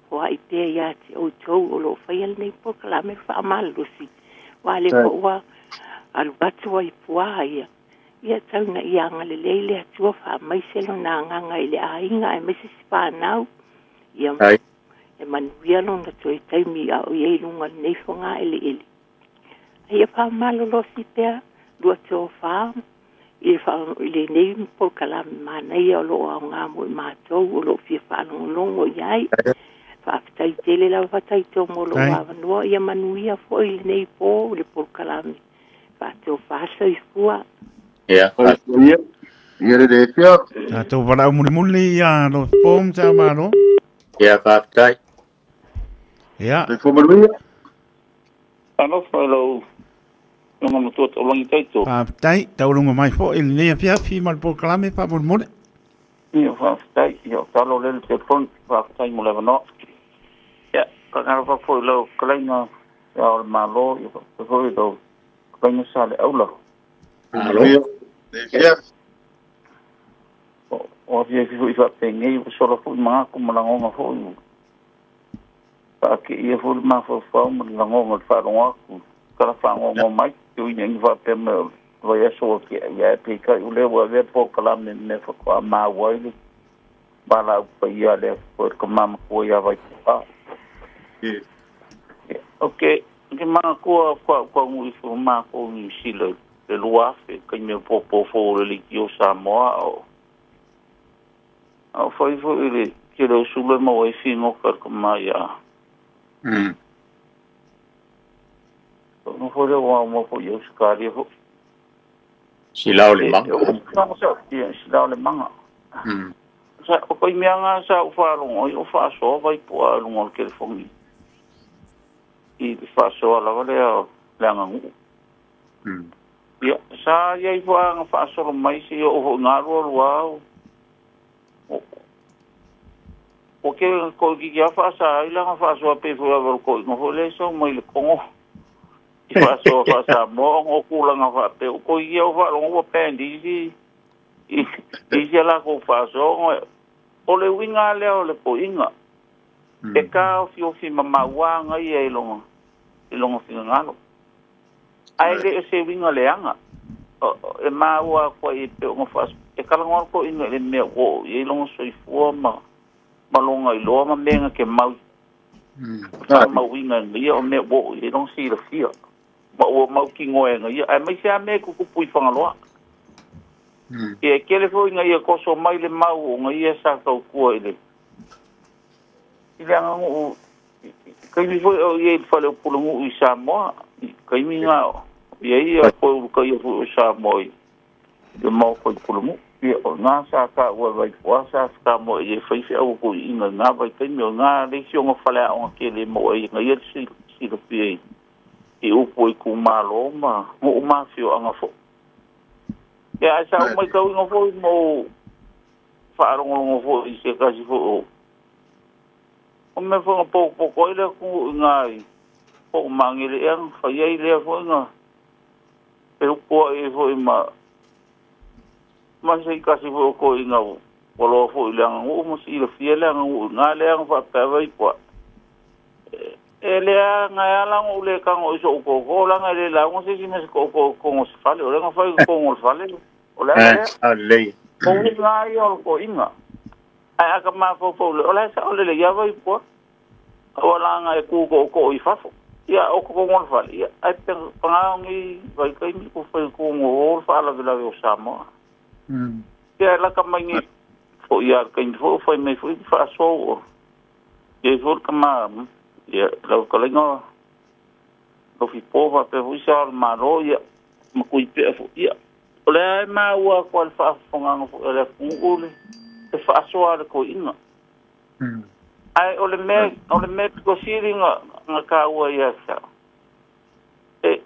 foai pea ia te outou o lo o faia lenei polokalame faamalolosi, aua o lea foi ua alu atu ai puā ia, ia tau ina ia agalelei le Atua faamaise lona agaga i le aiga aemaise si fanau, ia e manuia lona toe taimi a o i ai i luga o lenei fogaeleele. A ia faamalolosi pea 2 tofa i le faa i lenei polokalame manaia o lo o aoga mo i matou o lo o fia faalogologo i ai. Faafetai tele lava Taito mo lou avanoa, ia manuia foi lenei po i le polokalame. Faatofa soifua. Ia, faafetai. Ia le pia. Tatou valaau mulimuli ia Lofipo ma Sa Malo. Ia faafetai. Ia. Soifua manuia. Alofa lau Longa matua taulagi taito. Faafetai, tauluga mai foi i lenei afiafi ma le polokalame faamolemole. Ia faafetai, ia o talo lea le telefoni, faafetai mo le avanoa. Ia, faamalo foi i lau fetalaiga ia o le Malo, ia faapea foi i lau fetalaiga Sa Le Aula. Malo. Ia. O afiafi foi faapenei, ua sola foi manatu ma lagona foi. Faateia foi le mafaufau ma le lagona o le faalogo atu. Kala whangongo mai, te ui nengi whapea me o vai aso o ke ia e peitai o lea ua avea polokalame me whakoa maua i le wala upa ia lea ko ka mama kua ia vai pa. Ok, ke mana kua kua kua ngui fu ma ko ni sila le luafe kai me popo fo le liki o Samoa o. Au fai fo i le ke le usule ma wai fingo ka ka mai ia. No foi le wa mo fo yo skari fo. Silao le manga. Ia, silao le manga. Sa o koi mea ngā sa u whaalongo i o whaasoa vai po a lunga o le telefongi. I le whaasoa lava lea le anganuu. Ia, sa ia i fo anga whaasolo mai se o ho ngā rua rua au. O ke ko ki kia whaasa ai langa whaasoa pe fo awa ko ingo ho le so mai le kongo. I whaasoa whaasa mo ngo kulanga whaape. O ko ia o whaalongo wa pendi isi. I sia la ko whaasoa ngo. O le winga lea o le po inga. E ka o fiofi mamauanga ia i longa fingangalo. Ai le e se winga leanga. E maua kwa i pe o nga whaas. E kalangoa ko inga i le mea o i longa soifua ma malonga i loa ma menga ke mau. Mau inga ia o mea o i longa sila fia. Ma ua mau ki ngoenga ia. Ai mai se a mea kukupu i whangaloa. Ia kele foi inga ia koso mai le mau o nga ia sa kaukua i le. I le anga ngu kaimi foi o ia i whale o pulungu i Samoa. Kaimi ngā ia ia koe uluka ia foi o Samoa i le mau koe pulungu. Ia o ngā sa ka ua vai pua sa whaka mo i e whaiwhi au ko i inga ngā vai kaimi o ngā leisi o ngā whale a o ngā kele mo e ngā ia sila pia i upo i kumalo ma mo umawhio anga fo. Ia ai sa umai kau inga fo mo whaarongorongo fo i se kasi fo o. O me whanga poko i lea ku i ngā i po mangele ea whai ai lea fo inga e upoa i fo i ma ma se kasi fo ko i ngā waloa fo i lea ngu mo si ila fia lea ngu ngā lea ngā whapea i poa. E lea ngā ala ngu le kango i so uko la ngā le la ngō se si me se ko ko ngō se fale o le ngā whai ko ngō le fale o lea lea. A lei. O ngā ia o ko inga. Ai aka mafofo le o lea sa o le le iawa i poa. O la ngā e ku ko i fafo. Ia o ko ngō le fale. Ia ai pe pangaongi vai kai mi ko whai ko ngō o le whaalawe o Samoa. Ia laka mai ngi fo ia kai fo fo mai fo fa so ia fo kama ia lau kalenga lo fi pova pe fo sa malo ia ma kui pe fo ia o le ma ua ko al fa fonga fo le fu le e fa so ale ko inga ai o le me ko siri nga ka ua ia sa e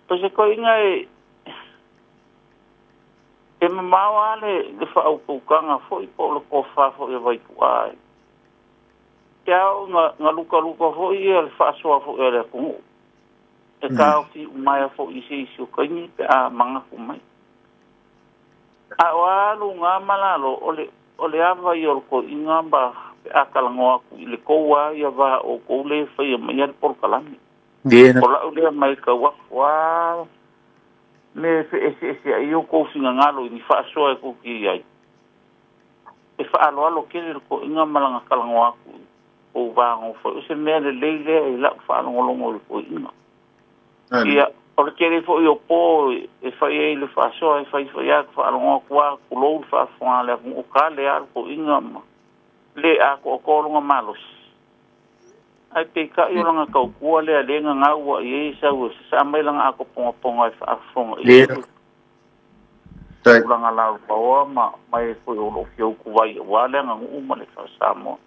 to se ko inga e e mamawa le whaupukanga fo i po le kofa fo i waipua ai. Ke au ngā luka luka fo i le whaasoa fo i le kungu. E kao fi umaia fo i se isi o kaini pe a mangaku mai. A o alu ngā malalo o le awa i o ko i ngā mba pe a kalangoa ku i le koua ia wā o kou le whaia mai ale polokalame. O lau lea mai ka waku me ese ai o ko finga ngalo ni faasoa e ko ki ai. E faaloalo kele ko inga malanga kalangoa ku o vango fo o se mea le leile e la faalongolongo le ko inga. Ia o le kele fo i o po e fai e le faasoa e fai fai a faalongoa kua kulou le faafoga le o ka le a ko inga ma le a ko ko longa malos. Ai pe ka i langa kau kua le le nga ua i sa u sa mai langa ako ponga ponga e faafonga i. Tulaga laupaoa ma ma e foi o loo fia ukuvai auā le aganuu ma le faasamoa.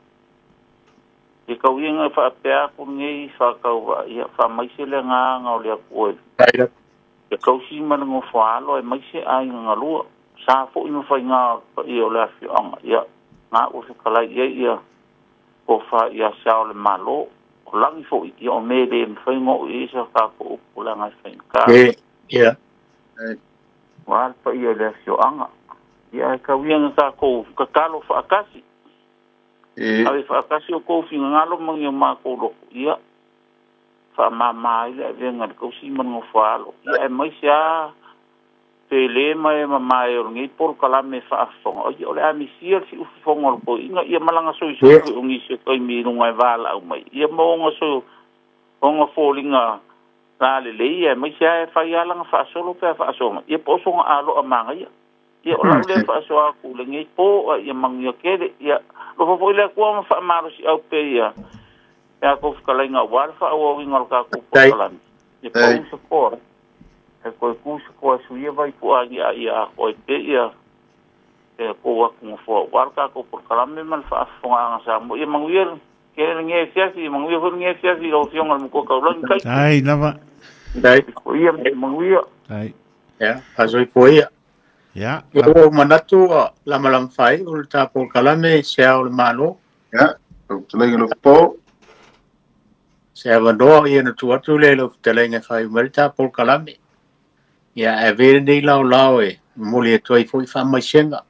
Ia kauiga e faapea aku lenei faatauva'a ia faamaise le agaga o le Atua e tausi ma le gofoalo e maise aiga galua sa fo'i ma faigā o le paia o le afioaga ia ga'u e fetalai i ai ia tofa ia se ao le Mālō o lagi fo'i ia o me lē mafai ona oo i ai sa tatou upu leaga e faigata. Ia. Ua le paia i le afioaga ia ae tau ia na tatou tatalo faatasi. Ave faatasi o tou finagalo ma ni o matou loto ia faamāmā ai le avega i le tausi ma le nofoaalo ia aemaise a pele ma e mamae o lenei polokalame faafofoga o ia o le a misia le siufofoga o le toeaina ia ma lana soisoi foi o nisi o taimi i luga e valaau mai ia ma ona so ona foliga lalelei aemaise a e fai a lana faasolo pe a faasoa mai ia po o sona aloa magaia ia o lau lea faasoa atu lenei po a ia manuia tele ia alofa foi le Atua ma faamalosiau pea ia e a tou fetalaiga auā le faaauauina o le tatou polokalame ia pau se koa e toe tu se koa e suia vai puaa ia ia atoa ai pea ia e tou atu nofoa auā le tatou polokalame ma le faafofogaaga Samoa ia manuia tele lenei afiafi manuia foi lenei afiafi i lau Afioga i le Matua Taulagi tai. Tai lava. Tai. Ia manuia. Tai. Ia, faasoifua ia. Ia. Ia ua ou manatu ua lamalama faaiu le ta polokalame se ao o le Malo. Ia, lau fetalaiga Lofopo. Se avanoa ia na tuu atu lea i lau fetalaiga e faaiu mai le ta polokalame. Ia, ae avea lenei laolao e momoli atu ai foi faamaisega.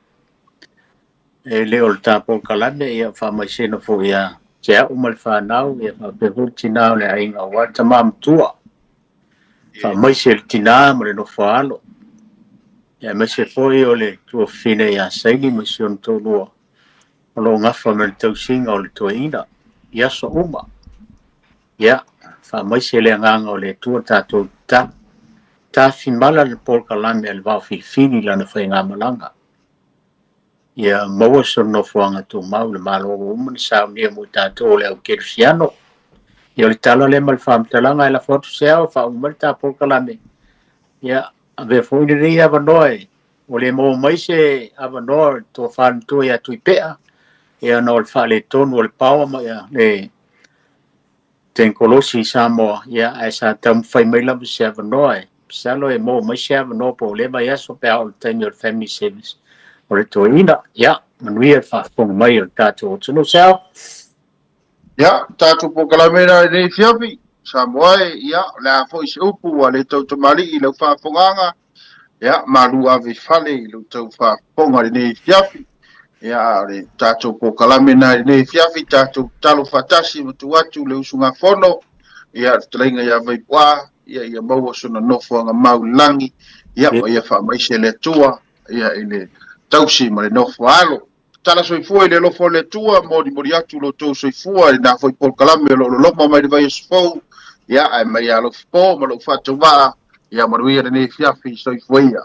E le o le ta polokalame, ia faamaisega foi ia te au ma le fanau, ia faapea foi le tinā o le aiga aua le tama matua. Faamaise le tinā ma le nofo alo. Ia aemaise foi o le tuafafine ia Saini ma si ona toalua o loo gafa ma le tausiga o le toeaina i aso uma. Ia, faamaise le agaga o le Atua tatou tatalo. Tafimala le polokalame a le Vaofilifili i lana faigamalaga. Ia maua sona nofoaga tumau le Malo ua uma ona saunia mo i tatou o le au kerisiano. Ia o le tala lea ma le faamatalaga e lafo atu se ao e faauma mai le ta polokalame. Ia, avea foi lenei avanoa e ua le maua mai se avanoa o le tofa matua ia Tuipea, ia ona o le faaletonu o le power ma ia le tekonolosi i Samoa, ia ae sa taumafai mai lava se avanoa e masalo e maua mai se avanoa po o lea vaiaso pe a oo i le taimi o le family service o le toeaina. Ia, manuia le faafofoga mai o le tatou atunuu. Se ao. Ia, tatou polokalame la i lenei afiafi, Samoa e, ia, o le a foi se upu ua le tautamalii i lau faafofogaaga, ia, malu ave i fale i lo outou faafofoga i lenei afiafi. Ia, a o le tatou polokalame lena i lenei afiafi, tatou tatalo faatasi ma tuu atu le usugafono, ia, le fetalaiga ia Vaipuaa, ia, ia maua sona nofoaga mau i le lagi, ia, ma ia faamaise le Atua, ia, i le tausi ma le nofo alo. Tala soifua i le alofa o le Atua, molimoli atu lo outou soifua i lena foi polokalame o lo o loloma mai le vaiaso fou, ia, ae mai ia Alofi Po ma lou faatauvaa, ia manuia lenei afiafi, soifua ia.